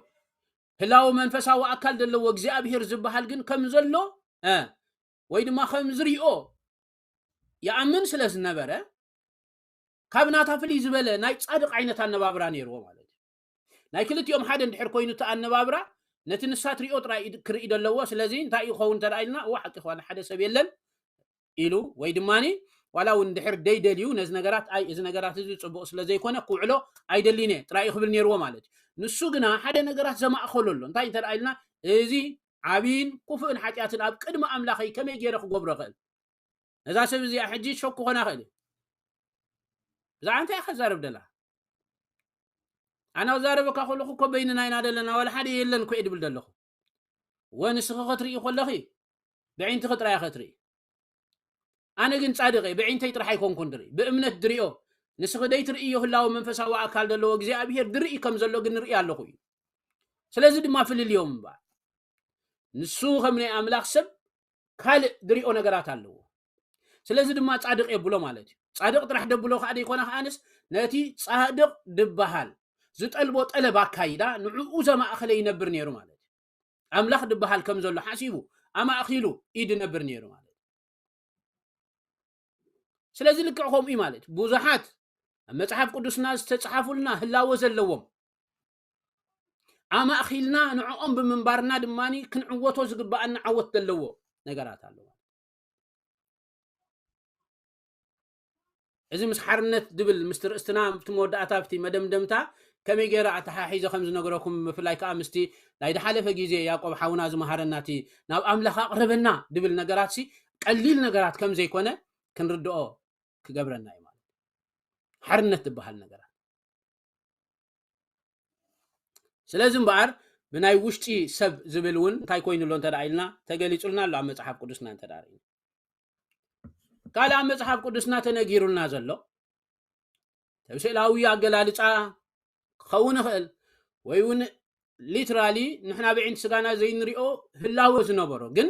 ህላወ መንፈሳዊ ኣካል ዘለዎ እግዚኣብሔር ዝበሃል ግን ከም ዘሎ፣ እ፣ ወይ ድማ ከም ዝሪኦ ይኣምን ስለ ዝነበረ፣ ካብ ናታ ፍልይ ዝበለ ናይ ጻድቕ ዓይነት ኣነባብራ ነይርዎ ማለት እዩ። ናይ ክልቲኦም ሓደ እንድሕር ኮይኑ እቲ ኣነባብራ፣ ነቲ ንሳ ትሪኦ ጥራይ እዩ ክርኢ ዘለዎ። ስለዚ እንታይ እዩ ክኸውን እንተ ደኣ ኢልና፣ እዋ ሓቂ ክኾነ ሓደ ሰብ የለን ኢሉ፣ ወይ ድማኒ ዋላ እውን እንድሕር ደይደልዩ ነዚ ነገራት፣ ኣይ፣ እዚ ነገራት እዚ ጽቡቕ ስለ ዘይኮነ ክውዕሎ ኣይደልይን እየ ጥራይ እዩ ክብል ነይርዎ ማለት እዩ። ንሱ ግና ሓደ ነገራት ዘማእኸሎ ኣሎ። እንታይ እንተ ደኣ ኢልና፣ እዚ ዓብይን ክፉእን ሓጢኣትን ኣብ ቅድሚ ኣምላኸይ ከመይ ገይረ ክገብሮ እኽእል? ነዛ ሰብ እዚኣ ሕጂ ሸክ ክኾና ይኽእል እዩ። ብዛዕባ እንታይ እያ ከዛርብ ደላ? ኣነ ክዛረበካ ከለኹ እኮ በይንና ኢና ዘለና፣ ዋላ ሓደ የለን እኮ እየ ድብል ዘለኹ። ወ ንስኺ ክትርኢ ከለኺ ብዒንትኺ ጥራይ ክትርኢ። ኣነ ግን ጻድቕ እየ፣ ብዒንተይ ጥራሕ ኣይኮንኩን ድርኢ፣ ብእምነት ድሪኦ። ንስኺ ደይትርእዮ ህላወ መንፈሳዊ ኣካል ዘለዎ እግዚኣብሄር ድርኢ ከም ዘሎ ግን ንርኢ ኣለኹ እዩ። ስለዚ ድማ ፍልልዮም እምበኣር። ንሱ ከም ናይ ኣምላኽ ሰብ ካልእ ድሪኦ ነገራት ኣለዎ። ስለዚ ድማ ጻድቕ የብሎ ማለት እዩ። ጻድቕ ጥራሕ ደብሎ ከዓ ደይኮነ ከኣንስ ነቲ ጻድቕ ድበሃል ዝጠልቦ ጠለብ ኣካይዳ ንዕኡ ዘማእኸለ ይነብር ነይሩ ማለት እዩ። ኣምላኽ ድበሃል ከም ዘሎ ሓሲቡ ኣማእኺሉ እዩ ድነብር ነይሩ ማለት እዩ። ስለዚ ልክዕ ከምኡ እዩ ማለት እዩ። ብዙሓት ኣብ መጽሓፍ ቅዱስና ዝተጽሓፉልና ህላወ ዘለዎም ኣማእኺልና ንዕኦም ብምንባርና ድማ ክንዕወቶ ዝግበኣና ዓወት ዘለዎ ነገራት ኣለዎ። እዚ ምስ ሓርነት ድብል ምስቲ ርእስትና ኣብቲ መወዳእታ ኣብቲ መደምደምታ ከመይ ገይረ ኣተሓሒዘ ከም ዝነግረኩም፣ ብፍላይ ከዓ ምስቲ ናይ ዝሓለፈ ግዜ ያዕቆብ ሓውና ዝመሃረና እቲ ናብ ኣምላኽ ኣቕርበና ድብል ነገራት ሲ ቀሊል ነገራት ከም ዘይኮነ ክንርድኦ ክገብረና እዩ ማለት እዩ። ሓርነት ዝበሃል ነገራት። ስለዚ እምበኣር ብናይ ውሽጢ ሰብ ዝብል እውን እንታይ ኮይኑ ኣሎ እንተ ደኣ ኢልና ተገሊጹልና ኣሎ ኣብ መጽሓፍ ቅዱስና እንተ ደኣ ርኢና። ካልእ ኣብ መጽሓፍ ቅዱስና ተነጊሩልና ዘሎ ሰብ ስእላዊ ኣገላልጻ ክኸውን ይኽእል ወይ እውን ሊትራሊ ንሕና ብዒንቲ ስጋና ዘይንሪኦ ህላወ ዝነበሮ ግን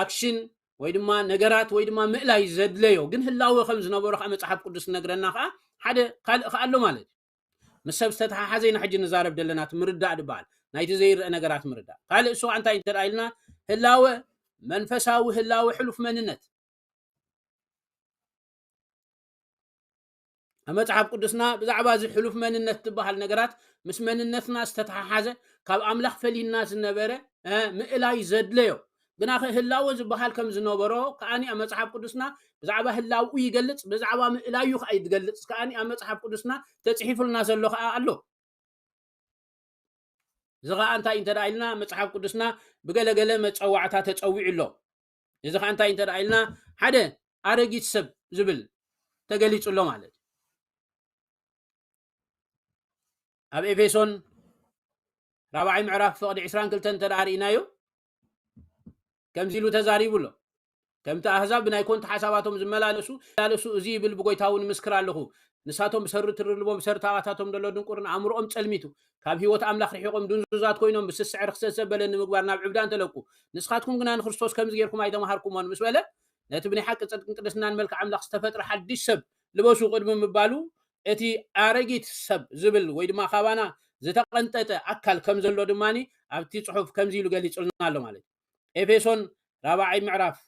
ኣክሽን ወይ ድማ ነገራት ወይ ድማ ምእላይ ዘድለዮ ግን ህላወ ከም ዝነበሮ ከዓ መጽሓፍ ቅዱስ ነግረና ከዓ ሓደ ካልእ ከዓ ኣሎ ማለት እዩ። ምስ ሰብ ዝተተሓሓዘ ኢና ሕጂ ንዛረብ ዘለና፣ እቲ ምርዳእ ዝበሃል ናይቲ ዘይረአ ነገራት ምርዳእ። ካልእ እሱ ከዓ እንታይ እንተ ደኣ ኢልና ህላወ መንፈሳዊ ህላወ ሕሉፍ መንነት ኣብ መጽሓፍ ቅዱስና ብዛዕባ እዚ ሕሉፍ መንነት ዝበሃል ነገራት ምስ መንነትና ዝተተሓሓዘ ካብ ኣምላኽ ፈሊና ዝነበረ እ፣ ምእላይ ዘድለዮ ግናኸ ህላወ ዝበሃል ከም ዝነበሮ ከኣኒ ኣብ መጽሓፍ ቅዱስና ብዛዕባ ህላውኡ ይገልጽ፣ ብዛዕባ ምእላዩ ከኣ ይገልጽ ከኣኒ ኣብ መጽሓፍ ቅዱስና ተጽሒፉልና ዘሎ ከኣ ኣሎ። እዚ ከኣ እንታይ እንተ ደኣ ኢልና መጽሓፍ ቅዱስና ብገለገለ መጸዋዕታ ተጸዊዑ ኣሎ። እዚ ከኣ እንታይ እንተ ደኣ ኢልና ሓደ ኣረጊት ሰብ ዝብል ተገሊጹ ኣሎ ማለት እዩ። ኣብ ኤፌሶን ራብዓይ ምዕራፍ ፍቕዲ ዕስራን ክልተን እንተ ደኣ ርኢናዮ ከምዚ ኢሉ ተዛሪቡ ኣሎ። ከምቲ ኣህዛብ ብናይ ኮንት ሓሳባቶም ዝመላለሱ ዝመላለሱ እዚ ይብል ብጎይታ እውን ምስክር ኣለኹ። ንሳቶም ብሰሪ ትርልቦም ብሰሪ ታባታቶም ዘሎ ድንቁርን ኣእምሮኦም ጸልሚቱ ካብ ህይወት ኣምላኽ ርሒቖም ድንዙዛት ኮይኖም ብስስዐ ርክሰት ዘበለ ንምግባር ናብ ዕብዳ እንተለቁ ንስኻትኩም ግና ንክርስቶስ ከምዚ ጌርኩም ኣይተማሃርኩሞን ምስ በለ ነቲ ብናይ ሓቂ ጽድቅን ቅድስናን መልክዕ ኣምላኽ ዝተፈጥረ ሓድሽ ሰብ ልበሱ ቅድሚ ምባሉ እቲ ኣረጊት ሰብ ዝብል ወይ ድማ ካባና ዝተቐንጠጠ ኣካል ከም ዘሎ ድማ ኣብቲ ጽሑፍ ከምዚ ኢሉ ገሊጹልና ኣሎ ማለት እዩ። ኤፌሶን ራብዓይ ምዕራፍ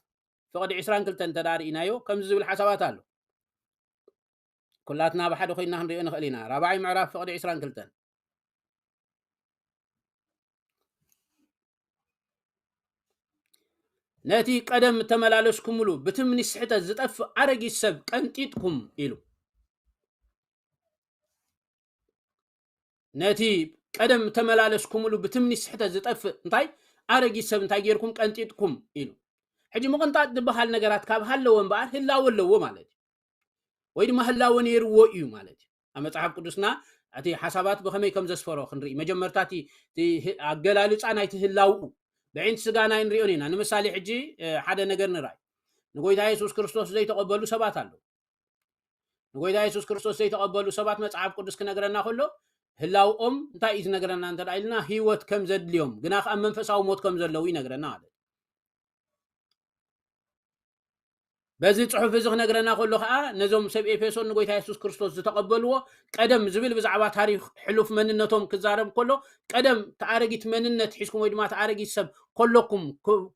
ፍቕዲ ዕስራን ክልተን እንተ ደኣ ርኢናዮ ከምዚ ዝብል ሓሳባት ኣሎ። ኩላትና ብሓደ ኮይና ክንሪኦ ንኽእል ኢና። ራብዓይ ምዕራፍ ፍቕዲ ዕስራን ክልተን ነቲ ቀደም እተመላለስኩምሉ ብትምኒ ስሕተት ዝጠፍእ ኣረጊት ሰብ ቀንጢጥኩም ኢሉ ነቲ ቀደም ተመላለስኩምሉ ብትምኒት ስሕተት ዝጠፍእ እንታይ ኣረጊት ሰብ እንታይ ጌርኩም ቀንጢጥኩም ኢሉ። ሕጂ ምቕንጣጥ ዝበሃል ነገራት ካብ ሃለወ እምበኣር ህላወ ኣለዎ ማለት እዩ። ወይ ድማ ህላወ ነይርዎ እዩ ማለት እዩ። ኣብ መጽሓፍ ቅዱስና እቲ ሓሳባት ብኸመይ ከም ዘስፈሮ ክንርኢ፣ መጀመርታ እቲ ኣገላልጻ ናይቲ ህላውኡ ብዒንቲ ስጋና ኣይንሪኦን ኢና። ንምሳሌ ሕጂ ሓደ ነገር ንርኣይ። ንጎይታ የሱስ ክርስቶስ ዘይተቐበሉ ሰባት ኣለዉ። ንጎይታ የሱስ ክርስቶስ ዘይተቐበሉ ሰባት መጽሓፍ ቅዱስ ክነግረና ከሎ ህላውኦም እንታይ እዩ ዝነግረና እንተ ኢልና፣ ህይወት ከም ዘድልዮም ግና ከኣ መንፈሳዊ ሞት ከም ዘለዉ ይነግረና ማለት እዩ። በዚ ጽሑፍ እዚ ክነግረና ከሎ ከኣ ነዞም ሰብ ኤፌሶን ንጎይታ የሱስ ክርስቶስ ዝተቐበልዎ ቀደም ዝብል ብዛዕባ ታሪኽ ሕሉፍ መንነቶም ክዛረብ ከሎ ቀደም ተኣረጊት መንነት ሒዝኩም ወይ ድማ ተኣረጊት ሰብ ከለኩም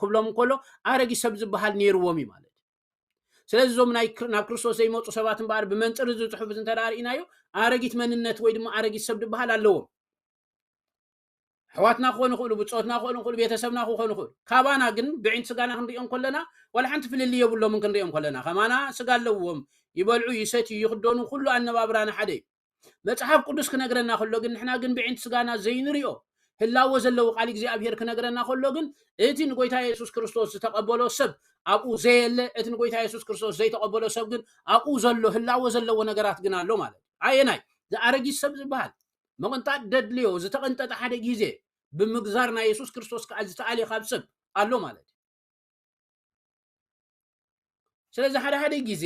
ክብሎም ከሎ ኣረጊት ሰብ ዝበሃል ነይርዎም እዩ ማለት። ስለዚ እዞም ናይ ናብ ክርስቶስ ዘይመፁ ሰባት እምበኣር ብመንፅር እዚ ፅሑፍ እዚ እንተ ርኢናዮ ኣረጊት መንነት ወይ ድማ ኣረጊት ሰብ ዝበሃል ኣለዎም። ኣሕዋትና ክኾኑ ይኽእሉ፣ ብፆትና ክኾኑ ይኽእሉ፣ ቤተሰብና ክኾኑ ይኽእሉ። ካባና ግን ብዒንቲ ስጋና ክንሪኦም ከለና ዋላ ሓንቲ ፍልልይ የብሎምን። ክንሪኦም ከለና ከማና ስጋ ኣለዎም፣ ይበልዑ፣ ይሰትዩ፣ ይኽደኑ፣ ኩሉ ኣነባብራና ሓደ እዩ። መጽሓፍ ቅዱስ ክነግረና ከሎ ግን ንሕና ግን ብዒንቲ ስጋና ዘይንሪኦ ህላወ ዘለዎ ቃል እግዚኣብሔር ክነግረና ከሎ ግን እቲ ንጎይታ የሱስ ክርስቶስ ዝተቐበሎ ሰብ ኣብኡ ዘየለ፣ እቲ ንጎይታ የሱስ ክርስቶስ ዘይተቐበሎ ሰብ ግን ኣብኡ ዘሎ ህላወ ዘለዎ ነገራት ግን ኣሎ ማለት እዩ። ኣየናይ? ዝኣረጊት ሰብ ዝበሃል ምቕንጣጥ ደድልዮ ዝተቐንጠጠ ሓደ ግዜ ብምግዛር ናይ የሱስ ክርስቶስ ከዓ ዝተኣልየ ካብ ሰብ ኣሎ ማለት እዩ። ስለዚ ሓደ ሓደ ግዜ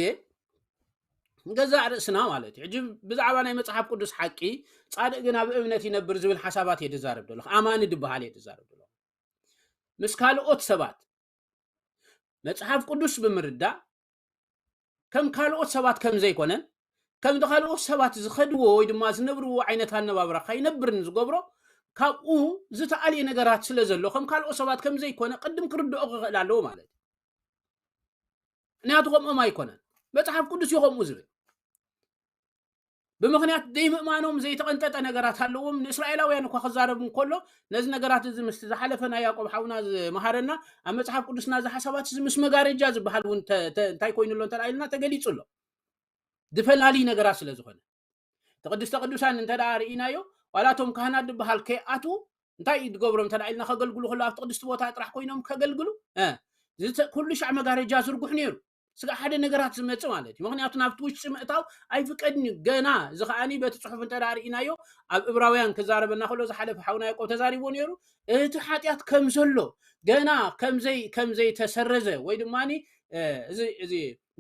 ንገዛእ ርእስና ማለት እዩ። ሕጂ ብዛዕባ ናይ መጽሓፍ ቅዱስ ሓቂ ጻድቕ ግን ኣብ እምነት ይነብር ዝብል ሓሳባት እየ ዝዛረብ ዘለኹ። ኣማኒ ዝበሃል እየ ዝዛረብ ዘለኹ። ምስ ካልኦት ሰባት መጽሓፍ ቅዱስ ብምርዳእ ከም ካልኦት ሰባት ከም ዘይኮነን ከምቲ ካልኦት ሰባት ዝኸድዎ ወይ ድማ ዝነብርዎ ዓይነት ኣነባብራ ከይነብርን ዝገብሮ ካብኡ ዝተኣልየ ነገራት ስለ ዘሎ ከም ካልኦት ሰባት ከም ዘይኮነ ቅድም ክርድኦ ክኽእል ኣለዎ ማለት እዩ። ምክንያቱ ከምኦም ኣይኮነን። መጽሓፍ ቅዱስ እዩ ከምኡ ዝብል። ብምኽንያት ዘይምእማኖም ዘይተቐንጠጠ ነገራት ኣለዎም። ንእስራኤላውያን እኳ ክዛረብ እንከሎ ነዚ ነገራት እዚ ምስቲ ዝሓለፈ ናይ ያዕቆብ ሓውና ዝመሃረና ኣብ መጽሓፍ ቅዱስና እዚ ሓሳባት እዚ ምስ መጋረጃ ዝበሃል እውን እንታይ ኮይኑ ኣሎ እንተ ኢልና ተገሊጹ ኣሎ። ዝፈላልይ ነገራት ስለ ዝኾነ እቲ ቅድስተ ቅዱሳን እንተ ደኣ ርኢናዮ ዋላ እቶም ካህናት ዝበሃል ከይኣትዉ እንታይ እዩ ዝገብሮም እንተ ኢልና ከገልግሉ ከሎ ኣብቲ ቅድስቲ ቦታ ጥራሕ ኮይኖም ከገልግሉ ኩሉ ሻዕ መጋረጃ ዝርጉሕ ነይሩ። ስጋ ሓደ ነገራት ዝመጽእ ማለት እዩ። ምክንያቱ ናብቲ ውሽጢ ምእታው ኣይፍቀድን እዩ። ገና እዚ ከዓኒ በቲ ጽሑፍ እንተ ደኣ ርኢናዮ ኣብ እብራውያን ክዛረበና ከሎ ዝሓለፈ ሓውና ያዕቆብ ተዛሪቦ ነይሩ። እቲ ሓጢኣት ከም ዘሎ ገና ከምዘይ ከምዘይተሰረዘ ወይ ድማ እዚ እዚ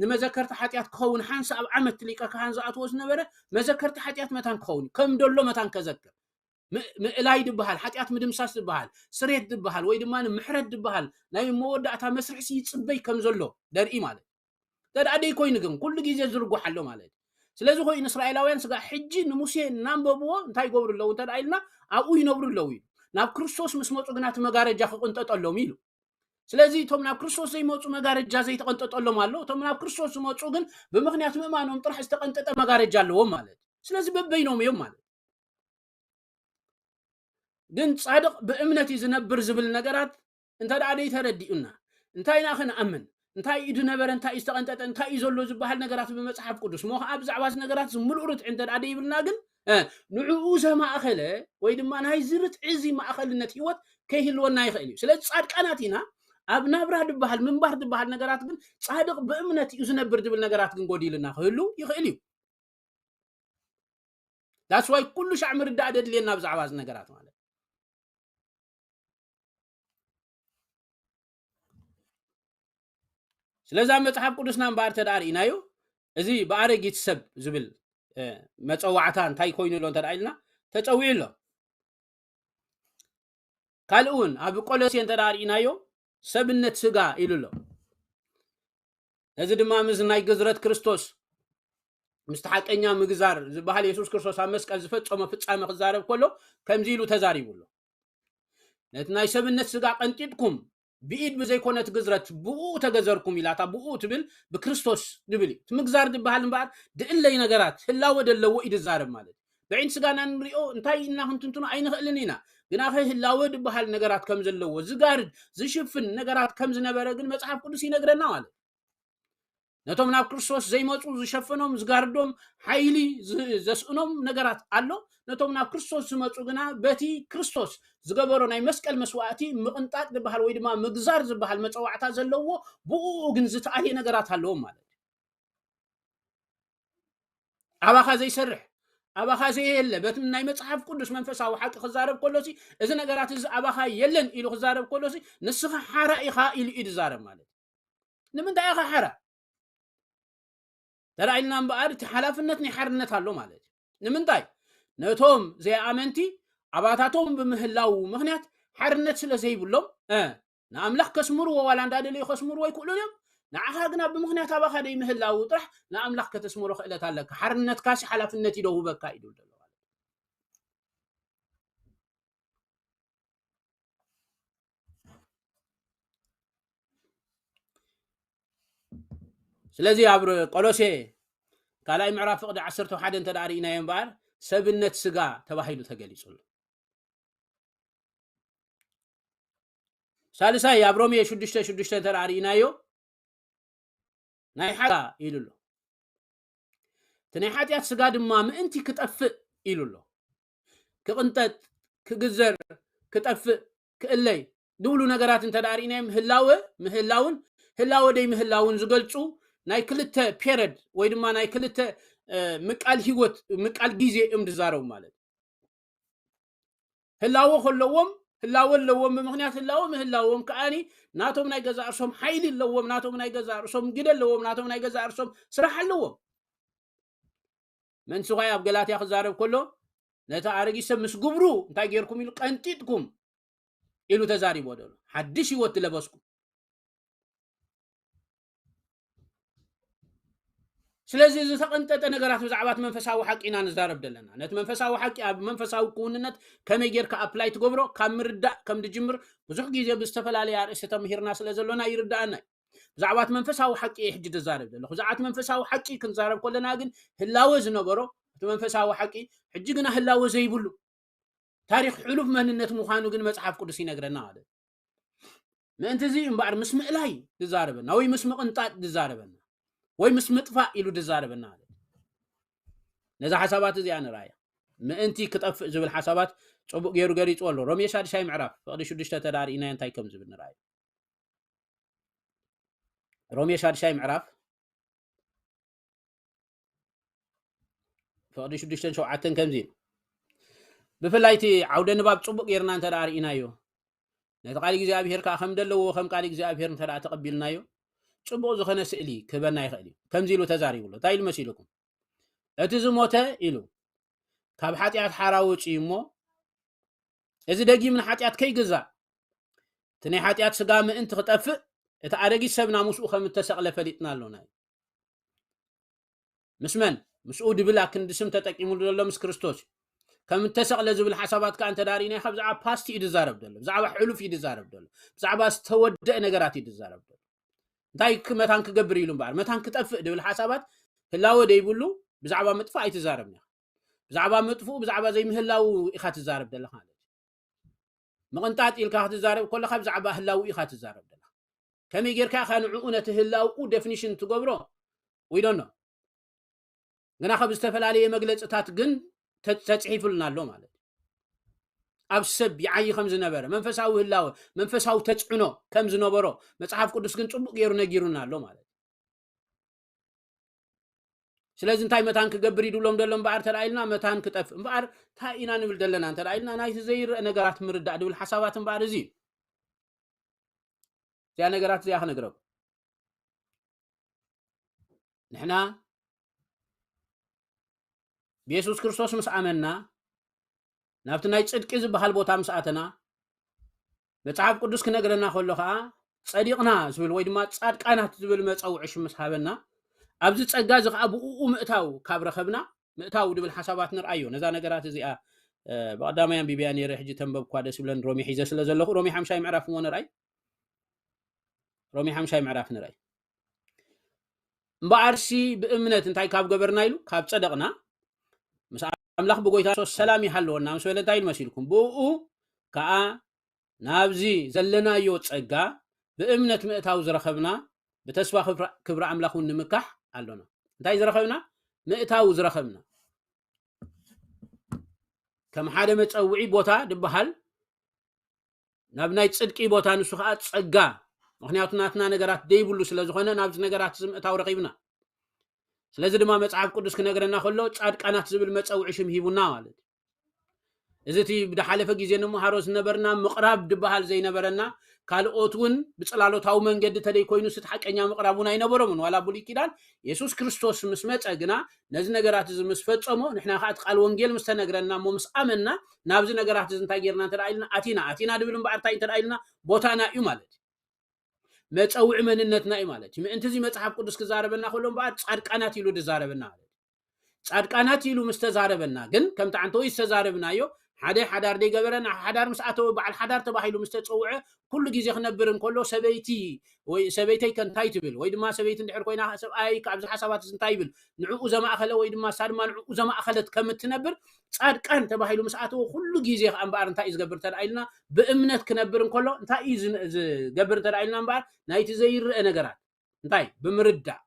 ንመዘከርቲ ሓጢኣት ክኸውን ሓንሳእ ኣብ ዓመት ሊቀ ካህን ዝኣትዎ ዝነበረ መዘከርቲ ሓጢኣት መታን ክኸውን እዩ። ከም ደሎ መታን ከዘክር ምእላይ ዝበሃል ሓጢኣት ምድምሳስ ዝበሃል ስሬት ዝበሃል ወይ ድማ ምሕረት ዝበሃል ናይ መወዳእታ መስርሕሲ ይፅበይ ከም ዘሎ ደርኢ ማለት እንተ ደኣ ደይ ኮይኑ ግን ኩሉ ግዜ ዝርጉሕ ኣሎ ማለት እዩ። ስለዚ ኮይኑ እስራኤላውያን ስጋ ሕጂ ንሙሴ እናንበብዎ እንታይ ይገብሩ ኣለዉ እንተ ደኣ ኢልና ኣብኡ ይነብሩ ኣለዉ እዩ። ናብ ክርስቶስ ምስ መፁ ግና እቲ መጋረጃ ክቕንጠጠሎም ኢሉ። ስለዚ እቶም ናብ ክርስቶስ ዘይመፁ መጋረጃ ዘይተቐንጠጠሎም ኣሎ። እቶም ናብ ክርስቶስ ዝመፁ ግን ብምኽንያት ምእማኖም ጥራሕ ዝተቐንጠጠ መጋረጃ ኣለዎም ማለት እዩ። ስለዚ በበይኖም እዮም ማለት ግን ጻድቕ ብእምነት እዩ ዝነብር ዝብል ነገራት እንተ ደኣ ደይተረዲኡና እንታይ ኢና ክንኣምን? እንታይ እዩ ዝነበረ? እንታይ እዩ ዝተቐንጠጠ? እንታይ እዩ ዘሎ ዝበሃል ነገራት ብመጽሓፍ ቅዱስ እሞ ከዓ ብዛዕባ እዚ ነገራት እዚ ምሉእ ርትዒ እንተ ደኣ ደይብልና ግን ንዕኡ ዘማእኸለ ወይ ድማ ናይዚ ርትዒ እዚ ማእኸልነት ህይወት ከይህልወና ይኽእል እዩ። ስለዚ ጻድቃናት ኢና። ኣብ ናብራ ዝበሃል ምንባር ዝበሃል ነገራት ግን ጻድቕ ብእምነት እዩ ዝነብር ዝብል ነገራት ግን ጎዲልና ክህሉ ይኽእል እዩ። ዳትስ ዋይ ኩሉ ሻዕ ምርዳእ ደድልየና ብዛዕባ እዚ ነገራት ማለት ስለዚ ኣብ መፅሓፍ ቅዱስና እምበኣር ተደኣ ርኢናዮ እዚ ብኣረጊት ሰብ ዝብል መፀዋዕታ እንታይ ኮይኑ ኣሎ እንተ ኢልና ተፀዊዑ ኣሎ። ካልእ እውን ኣብ ቆሎሴ እንተ ርኢናዮ ሰብነት ስጋ ኢሉ ኣሎ። ነዚ ድማ ምስ ናይ ግዝረት ክርስቶስ ምስቲ ሓቀኛ ምግዛር ዝበሃል የሱስ ክርስቶስ ኣብ መስቀል ዝፈጸሞ ፍጻመ ክዛረብ ከሎ ከምዚ ኢሉ ተዛሪቡ ኣሎ። ነቲ ናይ ሰብነት ስጋ ቀንጢጥኩም ብኢድ ብዘይኮነት ግዝረት ብኡ ተገዘርኩም ኢላታ ብኡ ትብል ብክርስቶስ ድብል እዩ። እቲ ምግዛር ዝበሃል እምበኣር ድእለይ ነገራት ህላወ ደለዎ እዩ ዝዛረብ ማለት እዩ። ብዒንቲ ስጋና ንሪኦ እንታይ ኢልና ክንትንትኖ ኣይንኽእልን ኢና። ግናኸ ህላወ ዝበሃል ነገራት ከም ዘለዎ ዝጋርድ ዝሽፍን ነገራት ከም ዝነበረ ግን መፅሓፍ ቅዱስ ይነግረና ማለት እዩ። ነቶም ናብ ክርስቶስ ዘይመጹ ዝሸፈኖም፣ ዝጋርዶም፣ ሓይሊ ዝ-፣ ዘስእኖም ነገራት ኣሎ። ነቶም ናብ ክርስቶስ ዝመጹ ግና በቲ ክርስቶስ ዝገበሮ ናይ መስቀል መስዋእቲ ምቕንጣጥ ዝበሃል ወይ ድማ ምግዛር ዝበሃል መጸዋዕታ ዘለዎ፣ ብኡ ግን ዝተኣልየ ነገራት ኣለዎም ማለት እዩ። ኣባኻ ዘይሰርሕ፣ ኣባኻ ዘየለ፣ በቲ ናይ መጽሓፍ ቅዱስ መንፈሳዊ ሓቂ ክዛረብ ከሎሲ፣ እዚ ነገራት እዚ ኣባኻ የለን ኢሉ ክዛረብ ከሎሲ፣ ንስኻ ሓራ ኢኻ ኢሉ እዩ ዝዛረብ ማለት እዩ። ንምንታይ ኢኻ ሓራ? ተራኢልና እምበኣር እቲ ሓላፍነት ናይ ሓርነት ኣሎ ማለት እዩ። ንምንታይ? ነቶም ዘይኣመንቲ ኣባታቶም ብምህላው ምኽንያት ሓርነት ስለ ዘይብሎም፣ እ፣ ንኣምላኽ ከስምርዎ ዋላ እንዳደለዩ ከስምርዎ ኣይክእሉን እዮም። ንዓኻ ግና ብምኽንያት ኣባኻ ደይ ምህላው ጥራሕ ንኣምላኽ ከተስምሮ ክእለት ኣለካ። ሓርነትካሲ ሓላፍነት እዩ ደውበካ እዩ ድብል ዘሎ ማለት እዩ። ስለዚ ኣብ ር-፣ ቆሎሴ ካልኣይ ምዕራፍ ፍቕዲ ዓሰርተ ሓደ እንተ ደኣ ርኢናዮ እምበኣር ሰብነት ስጋ ተባሂሉ ተገሊጹ ኣሎ። ሳልሳይ ኣብ ሮሜ ሽዱሽተ ሽዱሽተ እንተ ደኣ ርኢናዮ ናይ ሓጢኣት ኢሉ ኣሎ። እቲ ናይ ሓጢኣት ስጋ ድማ ምእንቲ ክጠፍእ ኢሉ ኣሎ። ክቕንጠጥ፣ ክግዘር፣ ክጠፍእ፣ ክእለይ ዝብሉ ነገራት እንተ ደኣ ርኢናዮም ህላወ ምህላውን ህላወ ደይ ምህላውን ዝገልጹ ናይ ክልተ ፔረድ ወይ ድማ ናይ ክልተ፣ እ፣ ምቃል ህይወት፣ ምቃል ግዜ እዮም ዝዛረቡ ማለት እዩ። ህላወ ከለዎም ህላወ ኣለዎም፣ ብምኽንያት ህላወ ምህላዎም ከኣኒ ናቶም ናይ ገዛእ ርእሶም ሓይሊ ኣለዎም፣ ናቶም ናይ ገዛእ ርእሶም ግደ ኣለዎም፣ ናቶም ናይ ገዛእ ርእሶም ስራሕ ኣለዎም። ምእንቲ ዝኾይ ኣብ ገላትያ ክዛረብ ከሎ ነቲ ኣረጊት ሰብ ምስ ግብሩ እንታይ ጌርኩም ኢሉ፣ ቀንጢጥኩም ኢሉ ተዛሪቦ ዘሎ። ሓድሽ ህይወት ዝለበስኩም። ስለዚ ዝተቐንጠጠ ነገራት ብዛዕባ እቲ መንፈሳዊ ሓቂ ኢና ንዛረብ ዘለና። ነቲ መንፈሳዊ ሓቂ ኣብ መንፈሳዊ ክውንነት ከመይ ጌርካ ኣፕላይ ትገብሮ ካብ ምርዳእ ከም ዝጅምር ብዙሕ ግዜ ብዝተፈላለየ ኣርእስቲ ተምሂርና ስለ ዘሎና ይርዳኣና እዩ። ብዛዕባ እቲ መንፈሳዊ ሓቂ እየ ሕጂ ዝዛረብ ዘለኹ። ብዛዕባ እቲ መንፈሳዊ ሓቂ ክንዛረብ ከለና ግን ህላወ ዝነበሮ እቲ መንፈሳዊ ሓቂ ሕጂ ግና ህላወ ዘይብሉ ታሪኽ ሕሉፍ መንነት ምዃኑ ግን መጽሓፍ ቅዱስ ይነግረና ማለት እዩ። ምእንቲ እዚ እምበኣር ምስ ምእላይ ዝዛረበና ወይ ምስ ምቕንጣጥ ዝዛረበና ወይ ምስ ምጥፋእ ኢሉ ዝዛረበና ማለት እዩ። ነዛ ሓሳባት እዚኣ ንርኣያ። ምእንቲ ክጠፍእ ዝብል ሓሳባት ጽቡቕ ገይሩ ገሊጹ ኣሎ። ሮሜ ሻድሻይ ምዕራፍ ፍቕዲ ሽዱሽተ ተዳሪእናዮ እንታይ ከም ዝብል ንርኣዮ። ሮሜ ሻድሻይ ምዕራፍ ፍቕዲ ሽዱሽተን ሸውዓተን ከምዚ እዩ። ብፍላይ እቲ ዓውደ ንባብ ጽቡቕ ጌርና እንተ ደኣ ርኢናዮ፣ ነቲ ቃል እግዚኣብሄር ከኣ ከም ዘለዎ ከም ቃል እግዚኣብሄር እንተ ደኣ ተቐቢልናዮ፣ ጽቡቕ ዝኾነ ስእሊ ክህበና ይኽእል እዩ። ከምዚ ኢሉ ተዛሪቡ ኣሎ። እንታይ ኢሉ መሲልኩም? "እቲ ዝሞተ" ኢሉ፣ "ካብ ሓጢኣት ሓራ ወጺኡ እሞ፣ እዚ ደጊም ንሓጢኣት ከይግዛእ፣ እቲ ናይ ሓጢኣት ስጋ ምእንቲ ክጠፍእ፣ እቲ ኣረጊት ሰብና ምስኡ ከም እተሰቕለ ፈሊጥና ኣሎና" እዩ። ምስ መን? ምስኡ ድብል ኣክንዲ ስም ተጠቂሙሉ ዘሎ ምስ ክርስቶስ እዩ። ከም እተሰቕለ ዝብል ሓሳባት ከኣ እንተ ደኣ ርኢናዮ፣ ካብ ብዛዕባ ፓስት እዩ ዝዛረብ ዘሎ፣ ብዛዕባ ሕሉፍ እዩ ዝዛረብ ዘሎ፣ ብዛዕባ ዝተወደአ ነገራት እዩ ዝዛረብ ዘሎ። እንታይ ክ-፣ መታን ክገብር ኢሉ እምበኣር፣ መታን ክጠፍእ ድብል ሓሳባት ህላወ ደይብሉ ብዛዕባ ምጥፋእ ኣይትዛረብን ኢኻ። ብዛዕባ ምጥፍኡ፣ ብዛዕባ ዘይምህላው ኢኻ ትዛረብ ዘለኻ ማለት እዩ። ምቕንጣጥ ኢልካ ክትዛረብ ከለኻ ብዛዕባ ህላው ኢኻ ትዛረብ ዘለኻ። ከመይ ጌርካ ኢኻ ንዕኡ ነቲ ህላውኡ ዴፊኒሽን ትገብሮ? We don't know። ግና ካብ ዝተፈላለየ መግለጽታት ግን ተ-፣ ተጽሒፉልና ኣሎ ማለት እዩ። ኣብ ሰብ ይዓዪ ከም ዝነበረ፣ መንፈሳዊ ህላወ፣ መንፈሳዊ ተጽዕኖ ከም ዝነበሮ መጽሓፍ ቅዱስ ግን ጽቡቕ ገይሩ ነጊሩና ኣሎ ማለት እዩ። ስለዚ እንታይ መታን ክገብር እዩ ድብሎም ዘሎ እምበኣር እንተ ደኣ ኢልና፣ መታን ክጠፍእ እምበኣር እንታይ ኢና ንብል ዘለና እንተ ደኣ ኢልና፣ ናይቲ ዘይረአ ነገራት ምርዳእ ድብል ሓሳባት እምበኣር እዚ እዩ። እዚኣ ነገራት እዚኣ ክነግረኩም። ንሕና ብየሱስ ክርስቶስ ምስ ኣመንና፣ ናብቲ ናይ ጽድቂ ዝበሃል ቦታ ምስ ኣተና፣ መጽሓፍ ቅዱስ ክነግረና ከሎ ኸኣ፣ ጸዲቕና ዝብል ወይ ድማ ጻድቃናት ዝብል መጸውዒ ሽም ምስ ሃበና፣ ኣብዚ ጸጋ እዚ ኸኣ ብእኡ ምእታው ካብ ረኸብና፣ ምእታው ዝብል ሓሳባት ንርኣዮ። ነዛ ነገራት እዚኣ፣ እ፣ ብቐዳማይ ኣንቢበያ ነይረ፣ ሕጂ ተንበብኳ ደስ ይብለን፣ ሮሜ ሒዘ ስለ ዘለኹ፣ ሮሜ ሓምሻይ ምዕራፍ እሞ ንርኣይ። ሮሜ ሓምሻይ ምዕራፍ ንርኣይ። እምበኣርሲ ብእምነት እንታይ ካብ ገበርና ኢሉ፣ ካብ ጸደቕና፣ ምስ ኣምላኽ ብጎይታ የሱስ ሰላም ይሃልወና ምስ በለ እንታይ ኢሉ መሲልኩም? ብእኡ ከኣ ናብዚ ዘለናዮ ጸጋ ብእምነት ምእታው ዝረኸብና፣ ብተስፋ ክብሪ ኣምላኽ እውን ንምካሕ ኣሎና። እንታይ ዝረኸብና? ምእታው ዝረኸብና። ከም ሓደ መጸውዒ ቦታ ድበሃል ናብ ናይ ጽድቂ ቦታ፣ ንሱ ኸዓ ጸጋ። ምኽንያቱ ናትና ነገራት ደይብሉ ስለ ዝኾነ ናብዚ ነገራት እዚ ምእታው ረኺብና። ስለዚ ድማ መጽሓፍ ቅዱስ ክነግረና ከሎ ጻድቃናት ዝብል መጸውዒ ሽም ሂቡና ማለት እዩ። እዚ እቲ ብዝሓለፈ ግዜ ንምሃሮ ዝነበርና ምቕራብ ድበሃል ዘይነበረና፣ ካልኦት እውን ብጽላሎታዊ መንገዲ ተደይኮይኑ ስቲ ሓቀኛ ምቕራብ እውን ኣይነበሮምን። ዋላ ብሉይ ኪዳን የሱስ ክርስቶስ ምስ መጸ ግና ነዚ ነገራት እዚ ምስ ፈጸሞ፣ ንሕና ኸዓ እቲ ቃል ወንጌል ምስ ተነግረና እሞ ምስ ኣመንና፣ ናብዚ ነገራት እዚ እንታይ ጌርና እንተ ደኣ ኢልና ኣቲና፣ ኣቲና ድብል እምበኣር እንታይ እንተ ደኣ ኢልና ቦታና እዩ ማለት እዩ። መጸውዒ መንነትና እዩ ማለት እዩ። ምእንቲ እዚ መጽሓፍ ቅዱስ ክዛረበና ከሎ እምበኣር ጻድቃናት ኢሉ ድዛረበና ማለት እዩ። ጻድቃናት ኢሉ ምስ ተዛረበና ግን ከምቲ ዓንተወይ ዝተዛረብናዮ ሓደ ሓዳር ደይገበረ ናብ ሓዳር ምስ ኣተወ በዓል ሓዳር ተባሂሉ ምስ ተጸውዐ ኩሉ ግዜ ክነብር እንከሎ ሰበይቲ ወይ ሰበይተይ ከ እንታይ ትብል ወይ ድማ ሰበይቲ እንድሕር ኮይና ሰብኣይ ኣብዚ ሓሳባት እዚ እንታይ ይብል ንዕኡ ዘማእኸለ ወይ ድማ እሳ ድማ ንዕኡ ዘማእኸለት ከም እትነብር ጻድቃን ተባሂሉ ምስ ኣተወ ኩሉ ግዜ ከኣ እምበኣር እንታይ እዩ ዝገብር እንተ ኢልና ብእምነት ክነብር እንከሎ እንታይ እዩ ዝገብር እንተ ኢልና እምበኣር ናይቲ ዘይረአ ነገራት እንታይ ብምርዳእ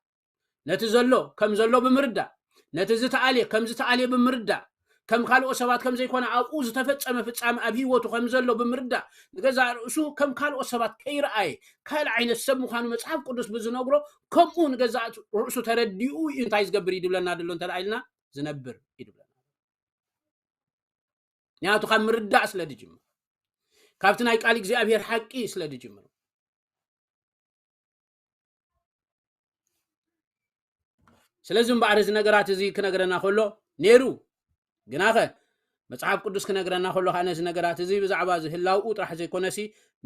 ነቲ ዘሎ ከም ዘሎ ብምርዳእ ነቲ ዝተኣልየ ከም ዝተኣልየ ብምርዳእ ከም ካልኦት ሰባት ከም ዘይኮነ ኣብኡ ዝተፈጸመ ፍጻመ ኣብ ህይወቱ ከም ዘሎ ብምርዳእ ንገዛእ ርእሱ ከም ካልኦት ሰባት ከይረኣየ ካልእ ዓይነት ሰብ ምዃኑ መጽሓፍ ቅዱስ ብዝነግሮ ከምኡ ንገዛእ ርእሱ ተረዲኡ እዩ እንታይ ዝገብር እዩ ድብለና ድሎ እንተ ኢልና ዝነብር እዩ ድብለና ምክንያቱ ካብ ምርዳእ ስለ ድጅምር ካብቲ ናይ ቃል እግዚኣብሔር ሓቂ ስለ ድጅምር ስለዚ እምበኣር እዚ ነገራት እዚ ክነግረና ከሎ ነይሩ ግናኸ መጽሓፍ ቅዱስ ክነግረና ከሎ ከዓ ነዚ ነገራት እዚ ብዛዕባ ዝህላውኡ ጥራሕ ዘይኮነሲ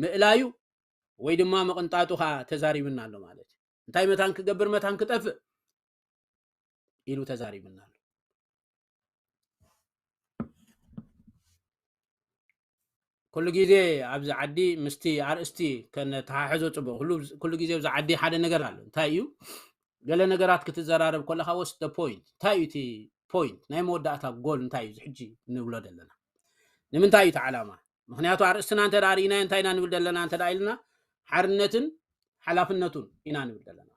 ምእላዩ ወይ ድማ ምቕንጣጡ ከዓ ተዛሪብና ኣሎ ማለት እዩ እንታይ መታን ክገብር መታን ክጠፍእ ኢሉ ተዛሪብና ኣሎ ኩሉ ግዜ ኣብዚ ዓዲ ምስቲ ኣርእስቲ ከነተሓሕዞ ፅቡቅ ኩሉ ግዜ ኣብዚ ዓዲ ሓደ ነገር ኣሎ እንታይ እዩ ገለ ነገራት ክትዘራረብ ከለካ ወስ ደ ፖይንት እንታይ እዩ እቲ ፖይንት ናይ መወዳእታ ጎል እንታይ እዩ ሕጂ ንብሎ ዘለና ንምንታይ እዩ እቲ ዓላማ ምክንያቱ ኣርእስትና እንተ ርኢናዮ እንታይ ኢና ንብል ዘለና እንተ ኢልና ሓርነትን ሓላፍነቱን ኢና ንብል ዘለና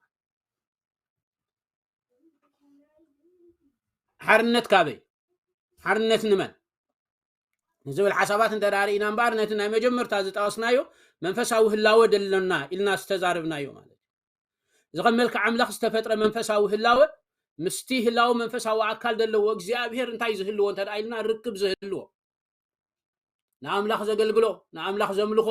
ሓርነት ካበይ ሓርነት ንመን ንዝብል ሓሳባት እንተ ርኢና እምበኣር ነቲ ናይ መጀመርታ ዝጠቐስናዮ መንፈሳዊ ህላወ ደለና ኢልና ዝተዛረብናዮ ማለት እዩ እዚ ከም መልክዕ ኣምላኽ ዝተፈጥረ መንፈሳዊ ህላወ ምስቲ ህላወ መንፈሳዊ ኣካል ዘለዎ እግዚኣብሄር እንታይ ዝህልዎ እንተ ኢልና ርክብ ዝህልዎ ንኣምላኽ ዘገልግሎ ንኣምላኽ ዘምልኾ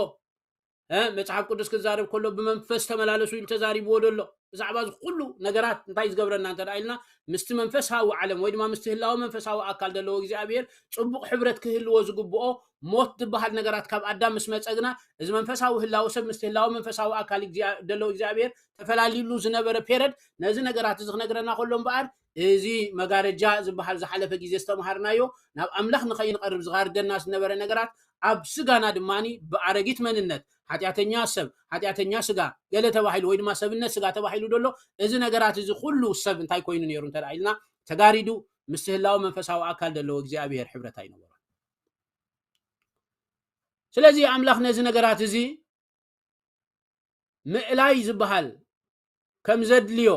መጽሓፍ ቅዱስ ክዛረብ ከሎ ብመንፈስ ተመላለሱ ኢሉ ተዛሪብዎ ደሎ ብዛዕባ እዚ ኩሉ ነገራት እንታይ ዝገብረና እንተ ኢልና ምስቲ መንፈሳዊ ዓለም ወይ ድማ ምስቲ ህላዊ መንፈሳዊ ኣካል ዘለዎ እግዚኣብሔር ጽቡቕ ሕብረት ክህልዎ ዝግብኦ ሞት ዝበሃል ነገራት ካብ ኣዳም ምስ መጸ ግና እዚ መንፈሳዊ ህላዊ ሰብ ምስቲ ህላዊ መንፈሳዊ ኣካል ደሎ እግዚኣብሔር ተፈላሊሉ ዝነበረ ፔረድ ነዚ ነገራት እዚ ክነግረና ከሎ እምበኣር እዚ መጋረጃ ዝበሃል ዝሓለፈ ግዜ ዝተምሃርናዮ ናብ ኣምላኽ ንኸይንቐርብ ዝጋርደና ዝነበረ ነገራት ኣብ ስጋና ድማ ብኣረጊት መንነት ሓጢኣተኛ ሰብ ሓጢኣተኛ ስጋ ገለ ተባሂሉ ወይ ድማ ሰብነት ስጋ ተባሂሉ ደሎ እዚ ነገራት እዚ ኩሉ ሰብ እንታይ ኮይኑ ነይሩ እንተ ኢልና ተጋሪዱ ምስ ህላዊ መንፈሳዊ ኣካል ዘለዎ እግዚኣብሔር ሕብረት ኣይነበሮን ስለዚ ኣምላኽ ነዚ ነገራት እዚ ምእላይ ዝበሃል ከም ዘድልዮ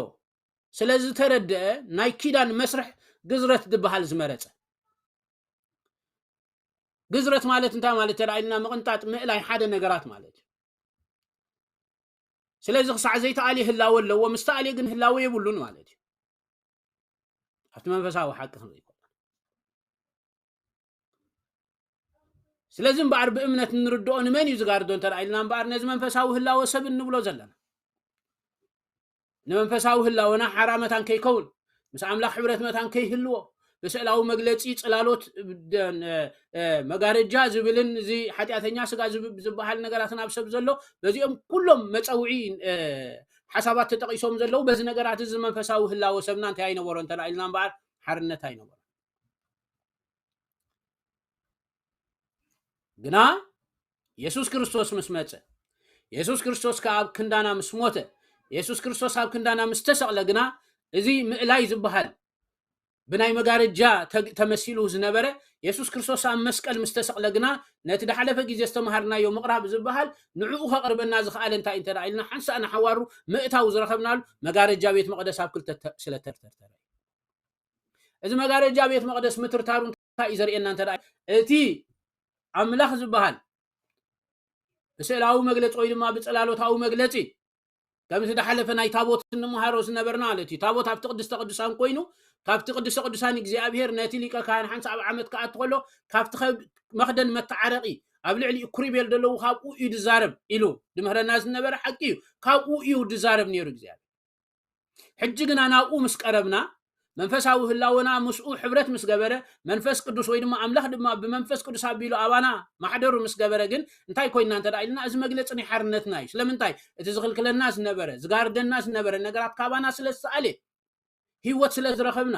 ስለ ዝተረደአ ናይ ኪዳን መስርሕ ግዝረት ዝበሃል ዝመረፀ ግዝረት ማለት እንታይ ማለት ተላኢልና ምቕንጣጥ ምእላይ ሓደ ነገራት ማለት እዩ ስለዚ ክሳዕ ዘይተኣልየ ህላወ ኣለዎ ምስ ተኣልየ ግን ህላወ የብሉን ማለት እዩ ኣብቲ መንፈሳዊ ሓቂ ክንርኢ ስለዚ እምበኣር ብእምነት እንርድኦ ንመን እዩ ዝጋርዶ እንተ ኢልና እምበኣር ነዚ መንፈሳዊ ህላወ ሰብ እንብሎ ዘለና ንመንፈሳዊ ህላወና ሓራ መታን ከይከውን ምስ ኣምላኽ ሕብረት መታን ከይህልዎ ብስእላዊ መግለፂ ፅላሎት መጋረጃ ዝብልን እዚ ሓጢኣተኛ ስጋ ዝበሃል ነገራት ናብ ሰብ ዘሎ በዚኦም ኩሎም መፀውዒ ሓሳባት ተጠቂሶም ዘለዉ በዚ ነገራት እዚ መንፈሳዊ ህላወ ሰብና እንታይ ኣይነበሮ እንተ ኢልና እምበኣር ሓርነት ኣይነበሮ ግና የሱስ ክርስቶስ ምስ መጸ የሱስ ክርስቶስ ከኣ ኣብ ክንዳና ምስ ሞተ የሱስ ክርስቶስ ኣብ ክንዳና ምስ ተሰቕለ ግና እዚ ምእላይ ዝበሃል ብናይ መጋረጃ ተግ- ተመሲሉ ዝነበረ የሱስ ክርስቶስ ኣብ መስቀል ምስ ተሰቕለ ግና ነቲ ድሓለፈ ግዜ ዝተምሃርናዮ ምቕራብ ዝበሃል ንዕኡ ከቕርበና ዝኸኣለ እንታይ እንተ ደኣ ኢልና ሓንሳእ ንሓዋሩ ምእታው ዝረኸብናሉ መጋረጃ ቤት መቕደስ ኣብ ክልተ ተ- ስለ ተርተርተረ። እዚ መጋረጃ ቤት መቕደስ ምትርታሩ እንታይ እዩ ዘርእየና እንተ ደኣ እቲ ኣምላኽ ዝበሃል ብስእላዊ መግለፂ ወይ ድማ ብፅላሎታዊ መግለፂ ከምዚ ዝሓለፈ ናይ ታቦት እንምሃሮ ዝነበርና ማለት እዩ። ታቦት ኣብቲ ቅድስተ ቅዱሳን ኮይኑ ካብቲ ቅድስተ ቅዱሳን እግዚኣብሔር ነቲ ሊቀ ካህን ሓንሳእ ኣብ ዓመት ክኣቱ ከሎ ካብቲ ከብ- መኽደን መተዓረቂ ኣብ ልዕሊኡ ኩሪቤል ዘለዉ ካብኡ እዩ ዝዛረብ ኢሉ ዝምህረና ዝነበረ ሓቂ እዩ። ካብኡ እዩ ዝዛረብ ነይሩ እግዚኣብሔር። ሕጂ ግና ናብኡ ምስ ቀረብና መንፈሳዊ ህላወና ምስኡ ሕብረት ምስ ገበረ መንፈስ ቅዱስ ወይ ድማ ኣምላኽ ድማ ብመንፈስ ቅዱስ ኣቢሉ ኣባና ማሕደሩ ምስ ገበረ ግን እንታይ ኮይንና እንተ ኢልና እዚ መግለፂ ናይ ሓርነትና እዩ። ስለምንታይ? እቲ ዝኽልክለና ዝነበረ ዝጋርደና ዝነበረ ነገራት ካባና ስለ ዝተኣለ ህይወት ስለ ዝረኸብና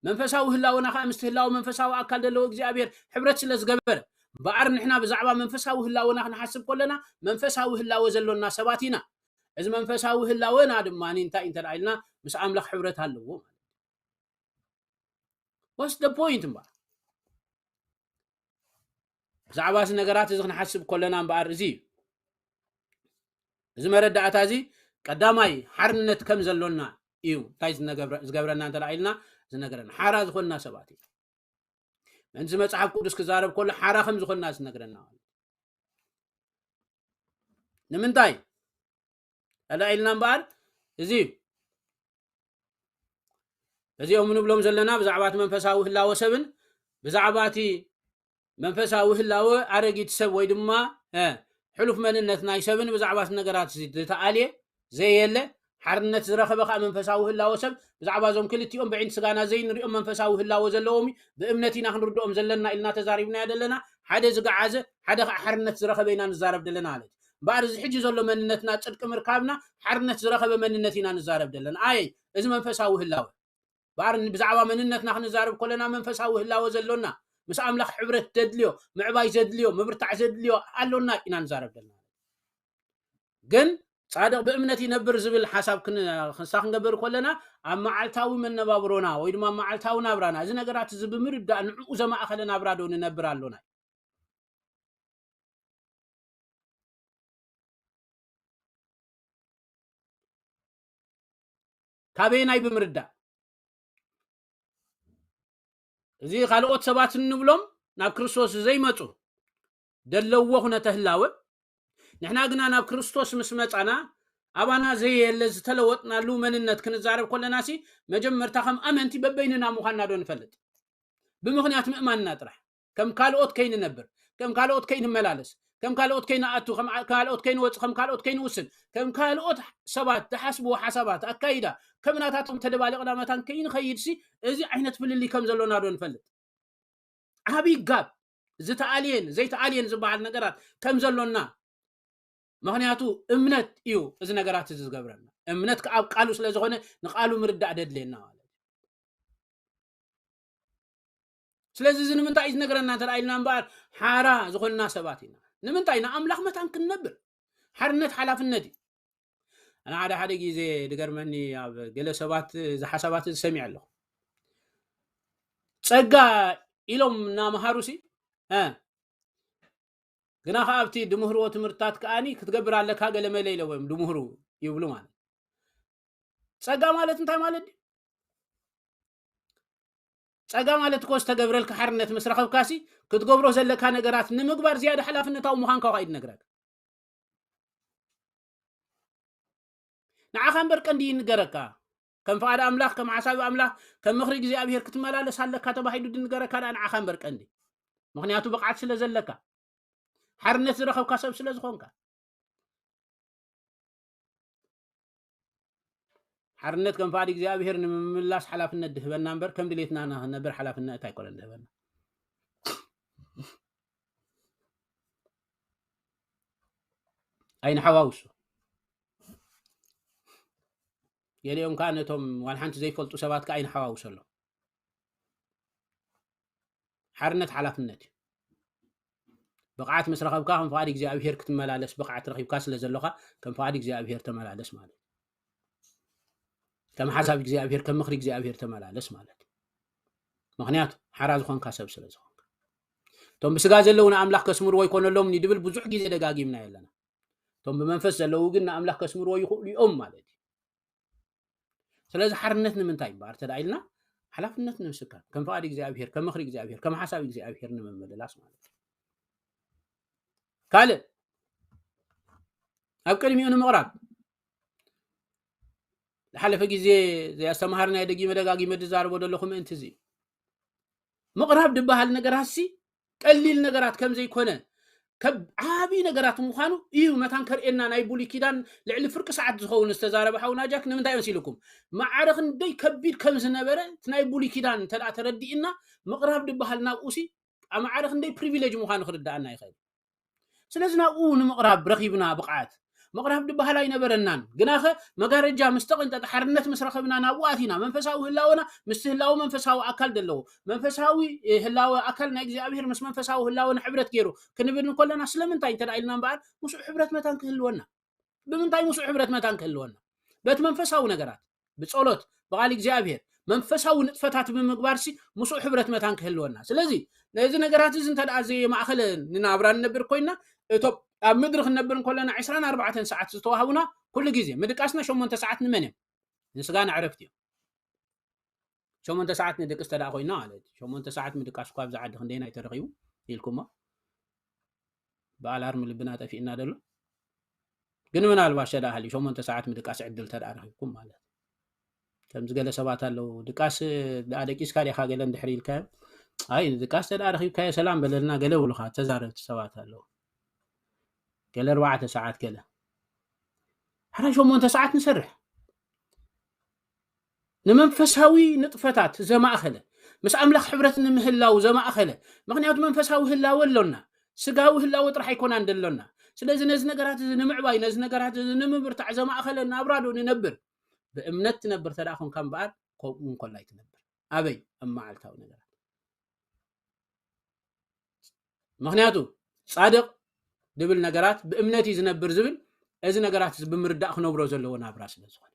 መንፈሳዊ ህላወና ከዓ ምስቲ ህላወ መንፈሳዊ ኣካል ዘለዎ እግዚኣብሔር ሕብረት ስለ ዝገበረ እምበኣር ንሕና ብዛዕባ መንፈሳዊ ህላወና ክንሓስብ ከለና መንፈሳዊ ህላወ ዘሎና ሰባት ኢና። እዚ መንፈሳዊ ህላወና ድማ እንታይ እንተ ኢልና ምስ ኣምላኽ ሕብረት ኣለዎ ማለት እዩ። What's the point እምበኣር? ብዛዕባ እዚ ነገራት እዚ ክንሓስብ ከለና እምበኣር እዚ እዩ። እዚ መረዳእታ እዚ ቀዳማይ ሓርነት ከም ዘሎና እዩ እንታይ ዝነገብረ- ዝገብረና እንተ ኢልና ዝነገረና ሓራ ዝኾንና ሰባት እዩ። ምእንቲ መጽሓፍ ቅዱስ ክዛረብ ከሎ ሓራ ከም ዝኾንና ዝነግረና ማለት እዩ። ንምንታይ ኣላ ኢልና እምበኣር እዚ እዩ። እዚኦም ንብሎም ዘለና ብዛዕባ እቲ መንፈሳዊ ህላወ ሰብን ብዛዕባ እቲ መንፈሳዊ ህላወ ኣረጊት ሰብ ወይ ድማ ሕሉፍ መንነት ናይ ሰብን ብዛዕባ እቲ ነገራት እዚ ዝተኣልየ ዘየለ ሓርነት ዝረኸበ ከዓ መንፈሳዊ ህላወ ሰብ ብዛዕባ እዞም ክልቲኦም ብዒንቲ ስጋና ዘይንሪኦም መንፈሳዊ ህላወ ዘለዎም እዩ። ብእምነት ኢና ክንርድኦም ዘለና ኢልና ተዛሪብናዮ ዘለና። ሓደ ዝገዓዘ ሓደ ከዓ ሓርነት ዝረኸበ ኢና ንዛረብ ዘለና ማለት እዩ። እምበኣር እዚ ሕጂ ዘሎ መንነትና ፅድቂ ምርካብና ሓርነት ዝረኸበ መንነት ኢና ንዛረብ ዘለና። ኣይ እዚ መንፈሳዊ ህላወ እምበኣር ብዛዕባ መንነትና ክንዛረብ ከለና መንፈሳዊ ህላወ ዘሎና ምስ ኣምላኽ ሕብረት ዘድልዮ ምዕባይ ዘድልዮ ምብርታዕ ዘድልዮ ኣሎና ኢና ንዛረብ ዘለና። ግን ጻድቕ ብእምነት ይነብር ዝብል ሓሳብ ክንሳ ክንገብር ከለና ኣብ መዓልታዊ መነባብሮና ወይ ድማ ኣብ መዓልታዊ ናብራና እዚ ነገራት እዚ ብምርዳእ ንዕኡ ዘማእኸለ ናብራ ዶ ንነብር ኣሎና? ካበየናይ ብምርዳእ? እዚ ካልኦት ሰባት እንብሎም ናብ ክርስቶስ ዘይመፁ ደለዎ ኩነተ ህላወ ንሕና ግና ናብ ክርስቶስ ምስ መፃና ኣባና ዘየለ ዝተለወጥናሉ መንነት ክንዛረብ ከለና ሲ መጀመርታ ከም ኣመንቲ በበይንና ምዃንና ዶ ንፈልጥ? ብምኽንያት ምእማንና ጥራሕ ከም ካልኦት ከይንነብር ከም ካልኦት ከይንመላለስ ከም ካልኦት ከይንኣቱ ከም ካልኦት ከይንወፅእ ከም ካልኦት ከይንውስን ከም ካልኦት ሰባት ዝሓስብዎ ሓሳባት ኣካይዳ ከም ናታቶም ተደባሊቕና መታን ከይንኸይድ ሲ እዚ ዓይነት ፍልልይ ከም ዘሎና ዶ ንፈልጥ? ዓብይ ጋብ ዝተኣልየን ዘይተኣልየን ዝበሃል ነገራት ከም ዘሎና ምኽንያቱ እምነት እዩ እዚ ነገራት እዚ ዝገብረና። እምነት ከዓ ኣብ ቃሉ ስለ ዝኾነ ንቃሉ ምርዳእ ደድልየና ማለት እዩ። ስለዚ እዚ ንምንታይ እዩ ዝነግረና እንተ ኢልና እምበኣር ሓራ ዝኾንና ሰባት ኢና። ንምንታይ ንኣምላኽ መታን ክንነብር ሓርነት ሓላፍነት እዩ። ኣነ ሓደ ሓደ ግዜ ድገርመኒ ኣብ ገለ ሰባት እዚ ሓሳባት እዚ ሰሚዐ ኣለኹ። ጸጋ ኢሎም እናመሃሩ ሲ ግና ከዓ ኣብቲ ድምህርዎ ትምህርትታት ከዓኒ ክትገብር ኣለካ ገለ መለ ኢለዎም ድምህሩ ይብሉ ማለት ጸጋ ማለት እንታይ ማለት ድዩ? ጸጋ ማለት እኮ ዝተገብረልካ ሓርነት ምስ ረኸብካሲ ክትገብሮ ዘለካ ነገራት ንምግባር ዝያዳ ሓላፍነታዊ ምዃንካ እዩ ዝነግረካ። ንዓኻ እምበር ቀንዲ ይንገረካ። ከም ፍቓድ ኣምላኽ፣ ከም ሓሳብ ኣምላኽ፣ ከም ምኽሪ እግዚኣብሔር ክትመላለስ ኣለካ ተባሂሉ ድንገረካ ደኣ ንዓኻ እምበር ቀንዲ። ምኽንያቱ ብቕዓት ስለ ዘለካ፣ ሓርነት ዝረኸብካ ሰብ ስለ ዝኾንካ። ሓርነት ከም ፍቓድ እግዚኣብሔር ንምምላስ ሓላፍነት ድህበና እምበር ከም ድሌትና ንኽነብር ሓላፍነት ኣይኮነን ድህበና። ኣይንሓዋውሶ። ገሊኦም ከዓ ነቶም ዋላ ሓንቲ ዘይፈልጡ ሰባት ከዓ ኣይንሓዋውሰሎም። ሓርነት ሓላፍነት እዩ። ብቕዓት ምስ ረኸብካ ከም ፍቓድ እግዚኣብሔር ክትመላለስ ብቕዓት ረኺብካ ስለ ዘሎኻ ከም ፍቓድ እግዚኣብሔር ተመላለስ ማለት እዩ። ከም ሓሳብ እግዚኣብሔር ከም ምኽሪ እግዚኣብሔር ተመላለስ ማለት እዩ። ምኽንያቱ ሓራ ዝኾንካ ሰብ ስለ ዝኾንካ። እቶም ብስጋ ዘለዉ ንኣምላኽ ከስምርዎ ኣይኮነሎም ድብል ብዙሕ ግዜ ደጋጊምና ኣለና። እቶም ብመንፈስ ዘለዉ ግን ንኣምላኽ ከስምርዎ ይኽእሉ እዮም ማለት እዩ። ስለዚ ሓርነት ንምንታይ እምበኣር ተዳ ኢልና ሓላፍነት ንምስካም ከም ፍቓድ እግዚኣብሔር ከም ምኽሪ እግዚኣብሔር ከም ሓሳብ እግዚኣብሔር ንምምልላስ ማለት እዩ። ካልእ ኣብ ቅድሚኡ ንምቕራብ ዝሓለፈ ግዜ ዘያስተምሃርና ደጊመ ደጋጊመ ዝዛረቦ ዘለኹ ምእንቲ እዚ ምቕራብ ዝበሃል ነገራት ሲ ቀሊል ነገራት ከም ዘይኮነ ከብ ዓቢ ነገራት ምዃኑ እዩ መታን ከርእየና ናይ ብሉይ ኪዳን ልዕሊ ፍርቂ ሰዓት ዝኸውን ዝተዛረበ ሓውና ጃክ ንምንታይ መሲልኩም ማዕረ ክንደይ ከቢድ ከም ዝነበረ እቲ ናይ ብሉይ ኪዳን እንተ ተረዲእና ምቕራብ ዝበሃል ናብኡ ሲ ኣብ ማዕረ ክንደይ ፕሪቪሌጅ ምዃኑ ክርዳኣና ይኽእል። ስለዚ ናብኡ ንምቕራብ ረኺብና ብቕዓት ምቕራብ ዝበሃል ኣይነበረናን። ግናኸ መጋረጃ ምስ ተቐንጠጠ ሓርነት ምስ ረኸብና ናብኡ ኣቲና መንፈሳዊ ህላወና ምስቲ ህላወ መንፈሳዊ ኣካል ዘለዎ መንፈሳዊ ህላወ ኣካል ናይ እግዚኣብሔር ምስ መንፈሳዊ ህላወና ሕብረት ገይሩ ክንብል እንከለና ስለምንታይ እንተ ኢልና እምበኣር ምስኡ ሕብረት መታን ክህልወና ብምንታይ ምስኡ ሕብረት መታን ክህልወና በቲ መንፈሳዊ ነገራት ብጸሎት ብቓል እግዚኣብሔር መንፈሳዊ ንጥፈታት ብምግባር ሲ ምስኡ ሕብረት መታን ክህልወና ስለዚ ነዚ ነገራት እዚ እንተ ደኣ ዘየማእኸለ ንናብራ ንነብር ኮይና እቶም ኣብ ምድሪ ክንነብር እንከለና ዕስራን ኣርባዕተን ሰዓት ዝተዋህቡና ኩሉ ግዜ ምድቃስና ሸሞንተ ሰዓት ንመን እዮም ንስጋ ንዕረፍቲ እዮም ሸሞንተ ሰዓት ንድቅስ ተደኣ ኮይና ማለት እዩ ሸሞንተ ሰዓት ምድቃስ እኳ ኣብዚ ዓዲ ክንደይናይ ተረኺቡ ኢልኩሞ ብኣላርም ልብና ጠፊእና ደሎ ግን ምናልባሽ ተደኣ ሃልዩ ሸሞንተ ሰዓት ምድቃስ ዕድል ተደኣ ረኺብኩም ማለት ከምዚ ገለ ሰባት ኣለዉ ድቃስ ደኣ ደቂስካ ዲኻ ገለ እንድሕር ኢልካዮ ኣይ ድቃስ ተደኣ ረኺብካዮ ሰላም በለልና ገለ ብሉኻ ተዛረብቲ ሰባት ኣለዉ ገለ ኣርባዕተ ሰዓት ገለ ሓራ ሸሞንተ ሰዓት ንሰርሕ ንመንፈሳዊ ንጥፈታት ዘማእኸለ ምስ ኣምላኽ ሕብረት ንምህላው ዘማእኸለ ምክንያቱ መንፈሳዊ ህላወ ኣሎና ስጋዊ ህላወ ጥራሕ ኣይኮናን ደሎና ስለዚ ነዚ ነገራት እዚ ንምዕባይ ነዚ ነገራት እዚ ንምብርታዕ ዘማእኸለ ናብራ ዶ ንነብር ብእምነት ትነብር ተደኣ ኮንካ እምበኣር ከምኡ እንኮላይ ትነብር ኣበይ ኣብ መዓልታዊ ነገራት ምክንያቱ ጻድቕ ድብል ነገራት ብእምነት እዩ ዝነብር ዝብል እዚ ነገራት እዚ ብምርዳእ ክነብሮ ዘለዎ ናብራ ስለ ዝኾነ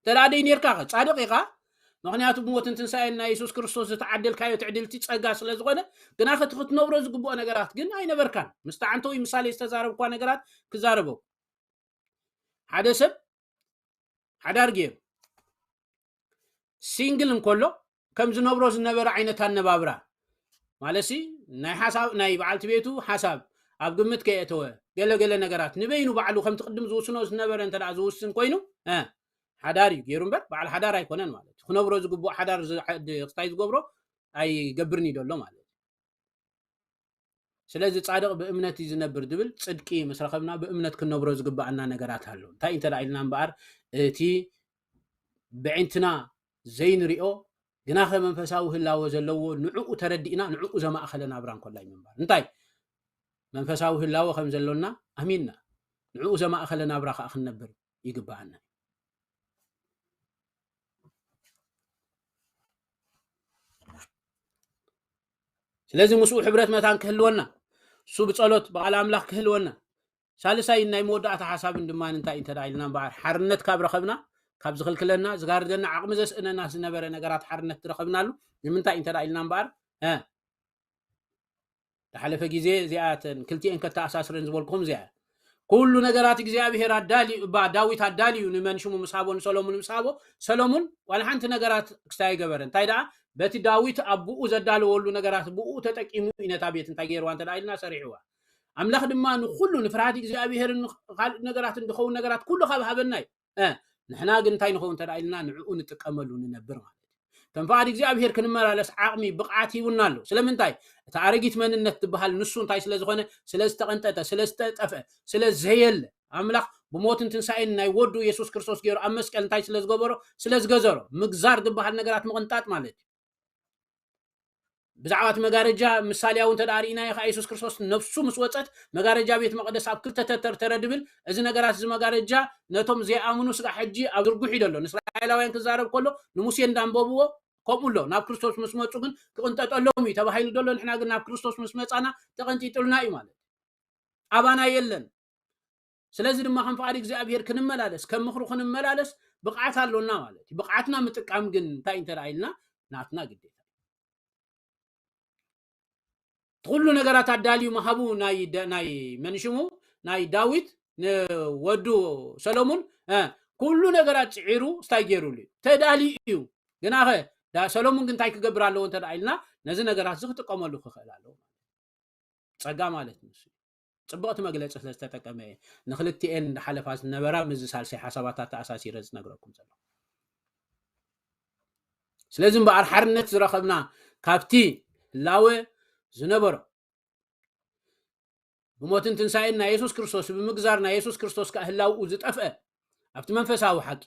ተዳደይ ኔርካ ኸ ጻድቕ ኢኻ ምክንያቱ ብሞትን ትንሳኤን ናይ የሱስ ክርስቶስ ዝተዓደልካዮ ትዕድልቲ ጸጋ ስለ ዝኾነ ግና ከቲ ክትነብሮ ዝግብኦ ነገራት ግን ኣይነበርካን ምስ ተዓንተዊ ምሳሌ ዝተዛረብኳ ነገራት ክዛረበው ሓደ ሰብ ሓዳር ገይሩ ሲንግል እንከሎ ከም ዝነብሮ ዝነበረ ዓይነት ኣነባብራ ማለትሲ ናይ ሓሳብ ናይ በዓልቲ ቤቱ ሓሳብ ኣብ ግምት ከየእተወ ገለገለ ነገራት ንበይኑ ባዕሉ ከምቲ ቅድም ዝውስኖ ዝነበረ እንተ ዝውስን ኮይኑ ሓዳር እዩ ገይሩ እምበር በዓል ሓዳር ኣይኮነን ማለት እዩ ክነብሮ ዝግብኦ ሓዳር ክስታይ ዝገብሮ ኣይገብርን እዩ ደሎ ማለት እዩ ስለዚ ጻድቕ ብእምነት እዩ ዝነብር ዝብል ጽድቂ ምስ ረኸብና ብእምነት ክንነብሮ ዝግብኣና ነገራት ኣሎ እንታይ እንተ ኢልና እምበኣር እቲ ብዕንትና ዘይንሪኦ ግናኸ መንፈሳዊ ህላወ ዘለዎ ንዕኡ ተረዲእና ንዕኡ ዘማእኸለ ናብራ እንኮላይ ምንባር እንታይ መንፈሳዊ ህላወ ከም ዘሎና ኣሚንና ንዕኡ ዘማእኸለ ናብራ ከዓ ክንነብር ይግብኣና ስለዚ ምስኡ ሕብረት መታን ክህልወና እሱ ብጸሎት ብቓል ኣምላኽ ክህልወና ሳልሳይ ናይ መወዳእታ ሓሳብን ድማ እንታይ እንተ ኢልና እምበኣር ሓርነት ካብ ረኸብና ካብ ዝኽልክለና ዝጋርደና ዓቕሚ ዘስእነና ዝነበረ ነገራት ሓርነት ዝረኸብናሉ ንምንታይ እንተ ኢልና እምበኣር ዝሓለፈ ግዜ እዚኣተን ክልቲኤን ከተኣሳስረን ዝበልኩኹም እዚኣ ኩሉ ነገራት እግዚኣብሔር ኣዳልዩ እባ ዳዊት ኣዳልዩ ንመን ሽሙ ምስ ሃቦ ንሰሎሙን ምስ ሃቦ ሰሎሙን ዋላ ሓንቲ ነገራት ክስታይ ኣይገበረ እንታይ ደኣ በቲ ዳዊት ኣብ ብኡ ዘዳለወሉ ነገራት ብኡ ተጠቂሙ እዩ ነታ ቤት እንታይ ገይርዋ እንተ ኢልና ሰሪሕዋ ኣምላኽ ድማ ንኩሉ ንፍርሃት እግዚኣብሔርን ካልእ ነገራት እንድኸውን ነገራት ኩሉ ካብ ሃበና እዩ ንሕና ግን እንታይ ንኸውን እንተ ኢልና ንዕኡ ንጥቀመሉ ንነብር ማለት ከም ፍቓድ እግዚኣብሔር ክንመላለስ ዓቕሚ ብቕዓት ሂቡና ኣሎ ስለምንታይ እቲ ኣረጊት መንነት ዝበሃል ንሱ እንታይ ስለ ዝኾነ ስለ ዝተቐንጠጠ ስለ ዝተጠፍአ ስለ ዘየለ ኣምላኽ ብሞትን ትንሳኤን ናይ ወዱ የሱስ ክርስቶስ ገይሩ ኣብ መስቀል እንታይ ስለ ዝገበሮ ስለ ዝገዘሮ ምግዛር ዝበሃል ነገራት ምቕንጣጥ ማለት እዩ ብዛዕባ እቲ መጋረጃ ምሳሌያዊ እንተ ርኢናዮ ከዓ የሱስ ክርስቶስ ነፍሱ ምስ ወፀት መጋረጃ ቤት መቅደስ ኣብ ክልተ ተተርተረ ድብል እዚ ነገራት እዚ መጋረጃ ነቶም ዘይኣምኑ ስጋ ሕጂ ኣብ ዝርጉሕ እዩ ዘሎ ንእስራኤላውያን ክዛረብ ከሎ ንሙሴ እንዳንበብዎ ከምኡ ኣሎ ናብ ክርስቶስ ምስ መፁ ግን ክቕንጠጠሎም እዩ ተባሂሉ ዘሎ ንሕና ግን ናብ ክርስቶስ ምስ መፃና ተቐንጢጡልና እዩ ማለት ኣባና የለን ስለዚ ድማ ከም ፍቓድ እግዚኣብሔር ክንመላለስ ከም ምኽሩ ክንመላለስ ብቕዓት ኣሎና ማለት እዩ ብቕዓትና ምጥቃም ግን እንታይ እንተ ኢልና ናትና ግዴታ። ኩሉ ነገራት ኣዳልዩ መሃቡ ናይ ደ- ናይ መንሽሙ ናይ ዳዊት ንወዱ ሰሎሙን እ፣ ኩሉ ነገራት ጽዒሩ ስታይ ገይሩሉ እዩ፣ ተዳልዩ እዩ። ግናኸ ዳ ሰሎሙን ግን እንታይ ክገብር ኣለዎ እንተ ደኣ ኢልና ነዚ ነገራት እዚ ክጥቀመሉ ክኽእል ኣለዎ። ጸጋ ማለት ንሱ እዩ። ጽብቕቲ መግለጺ ስለ ዝተጠቀመ እየ ንክልቲኤን ዝሓለፋ ዝነበራ ምስዚ ሳልሳይ ሓሳባት ኣተኣሳሲረ ዝነግረኩም ዘለኹ። ስለዚ እምበኣር ሓርነት ዝረኸብና ካብቲ ህላወ ዝነበሮ ብሞትን ትንሳኤን ናይ የሱስ ክርስቶስ ብምግዛር ናይ የሱስ ክርስቶስ ከኣ ህላውኡ ዝጠፍአ ኣብቲ መንፈሳዊ ሓቂ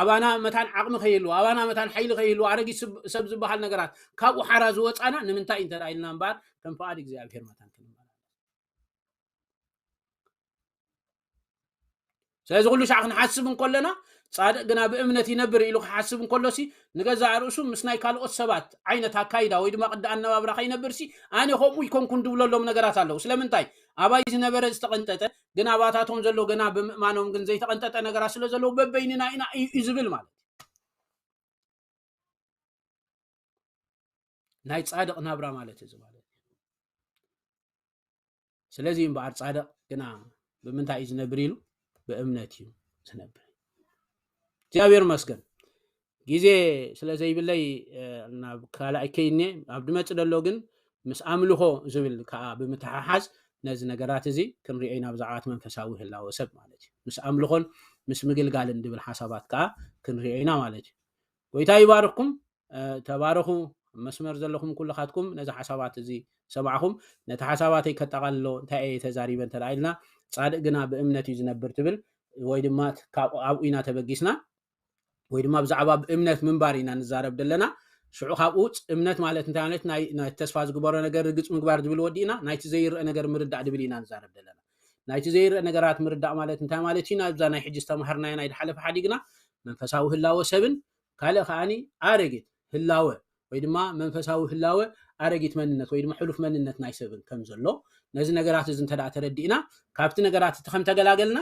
ኣባና መታን ዓቕሚ ከይህልዎ ኣባና መታን ሓይሊ ከይህልዎ ኣረጊት ስብ- ሰብ ዝበሃል ነገራት ካብኡ ሓራ ዝወፃና ንምንታይ እንተ ኢልና እምበኣር ከም ፍቓድ እግዚኣብሔር መታን ክንመላለስ። ስለዚ ኩሉ ሻዕ ክንሓስብ እንከለና ጻድቕ ግና ብእምነት ይነብር ኢሉ ክሓስብ እንከሎሲ ንገዛእ ርእሱ ምስ ናይ ካልኦት ሰባት ዓይነት ኣካይዳ ወይ ድማ ቅዲ ኣነባብራ ከይነብርሲ ኣነ ከምኡ ይኮንኩን ድብለሎም ነገራት ኣለዉ። ስለምንታይ ኣባይ ዝነበረ ዝተቐንጠጠ ግን ኣባታቶም ዘሎ ገና ብምእማኖም ግን ዘይተቐንጠጠ ነገራት ስለ ዘለዉ በበይንና ኢና እዩ እዩ ዝብል ማለት እዩ። ናይ ጻድቕ ናብራ ማለት እዚ ማለት እዩ። ስለዚ እምበኣር ጻድቕ ግና ብምንታይ እዩ ዝነብር ኢሉ ብእምነት እዩ ዝነብር። እግዚኣብሔር መስገን። ግዜ ስለ ዘይብለይ ናብ ካልኣይ ከይኔ ኣብ ድመፅ ደሎ ግን ምስ ኣምልኾ ዝብል ከዓ ብምትሓሓዝ ነዚ ነገራት እዚ ክንሪኦ ኢና ብዛዕባት መንፈሳዊ ህላወ ሰብ ማለት እዩ። ምስ ኣምልኾን ምስ ምግልጋልን ድብል ሓሳባት ከዓ ክንሪኦ ኢና ማለት እዩ። ጎይታ ይባርኩም። ተባረኹ። መስመር ዘለኹም ኩልኻትኩም ነዚ ሓሳባት እዚ ሰማዕኹም ነቲ ሓሳባተይ ከጠቓልሎ እንታይ እየ ተዛሪበ እንተ ኢልና ፃድቅ ግና ብእምነት እዩ ዝነብር ትብል ወይ ድማ ኣብኡ ኢና ተበጊስና ወይ ድማ ብዛዕባ ብእምነት ምንባር ኢና ንዛረብ ዘለና። ሽዑ ካብኡ እምነት ማለት እንታይ ማለት ናይ ተስፋ ዝግበሮ ነገር ርግፅ ምግባር ዝብል ወዲእና ናይቲ ዘይረአ ነገር ምርዳእ ድብል ኢና ንዛረብ ዘለና። ናይቲ ዘይረአ ነገራት ምርዳእ ማለት እንታይ ማለት እዩ? ናብዛ ናይ ሕጂ ዝተማሃርናዮ ናይ ድሓለፈ ሓዲግና መንፈሳዊ ህላወ ሰብን ካልእ ከዓኒ ኣረጊት ህላወ ወይ ድማ መንፈሳዊ ህላወ ኣረጊት መንነት ወይ ድማ ሕሉፍ መንነት ናይ ሰብን ከም ዘሎ ነዚ ነገራት እዚ እንተ ተረዲእና ካብቲ ነገራት እቲ ከም ተገላገልና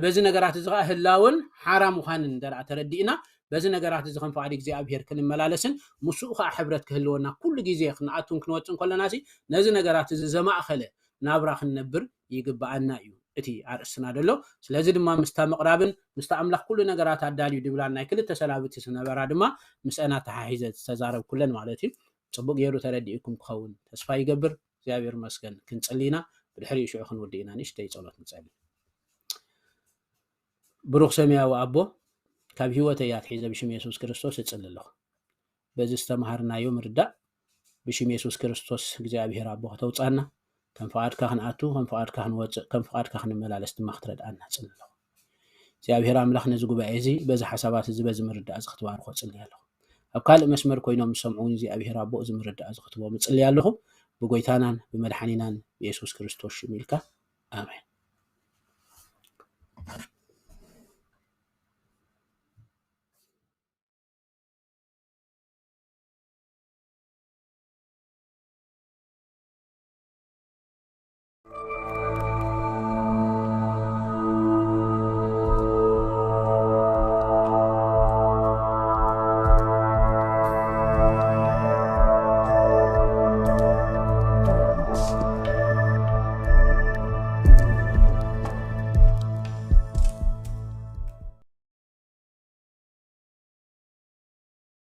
በዚ ነገራት እዚ ከዓ ህላወን ሓራ ምዃንን እንተ ተረዲእና በዚ ነገራት እዚ ከም ፍቓድ እግዚኣብሔር ክንመላለስን ምስኡ ከዓ ሕብረት ክህልወና ኩሉ ግዜ ክንኣቱን ክንወፅን ከለና ነዚ ነገራት እዚ ዘማእኸለ ናብራ ክንነብር ይግብኣና እዩ እቲ ኣርእስትና ዘሎ። ስለዚ ድማ ምስታ ምቕራብን ምስታ ኣምላኽ ኩሉ ነገራት ኣዳልዩ ድብላን ናይ ክልተ ሰላብቲ ዝነበራ ድማ ምስአን ኣተሓሒዘ ዝተዛረብኩለን ማለት እዩ። ፅቡቅ ገይሩ ተረዲእኩም ክኸውን ተስፋ ይገብር። እግዚኣብሔር መስገን ክንፅሊ ኢና። ብድሕሪኡ ሽዑ ክንውድእ ኢና። ንእሽተይ ፀሎት ንፀሊ። ብሩኽ ሰማያዊ ኣቦ ካብ ህይወተይ ኣትሒዘ ብሽም የሱስ ክርስቶስ እፅሊ ኣለኹ። በዚ ዝተምሃርናዮ ምርዳእ ብሽም የሱስ ክርስቶስ እግዚኣብሔር ኣቦ ከተውፃና ከም ፍቓድካ ክንኣቱ ከም ፍቓድካ ክንወፅእ ከም ፍቓድካ ክንመላለስ ድማ ክትረድኣና እፅሊ ኣለኹ። እግዚኣብሔር ኣምላኽ ነዚ ጉባኤ እዚ በዚ ሓሳባት እዚ በዚ ምርዳእ እዚ ክትባርኮ እፅሊ ኣለኹ። ኣብ ካልእ መስመር ኮይኖም ዝሰምዑ እውን እግዚኣብሔር ኣቦ እዚ ምርዳእ እዚ ክትቦም እፅሊ ኣለኹ። ብጎይታናን ብመድሓኒናን ብየሱስ ክርስቶስ ሽም ኢልካ ኣሜን።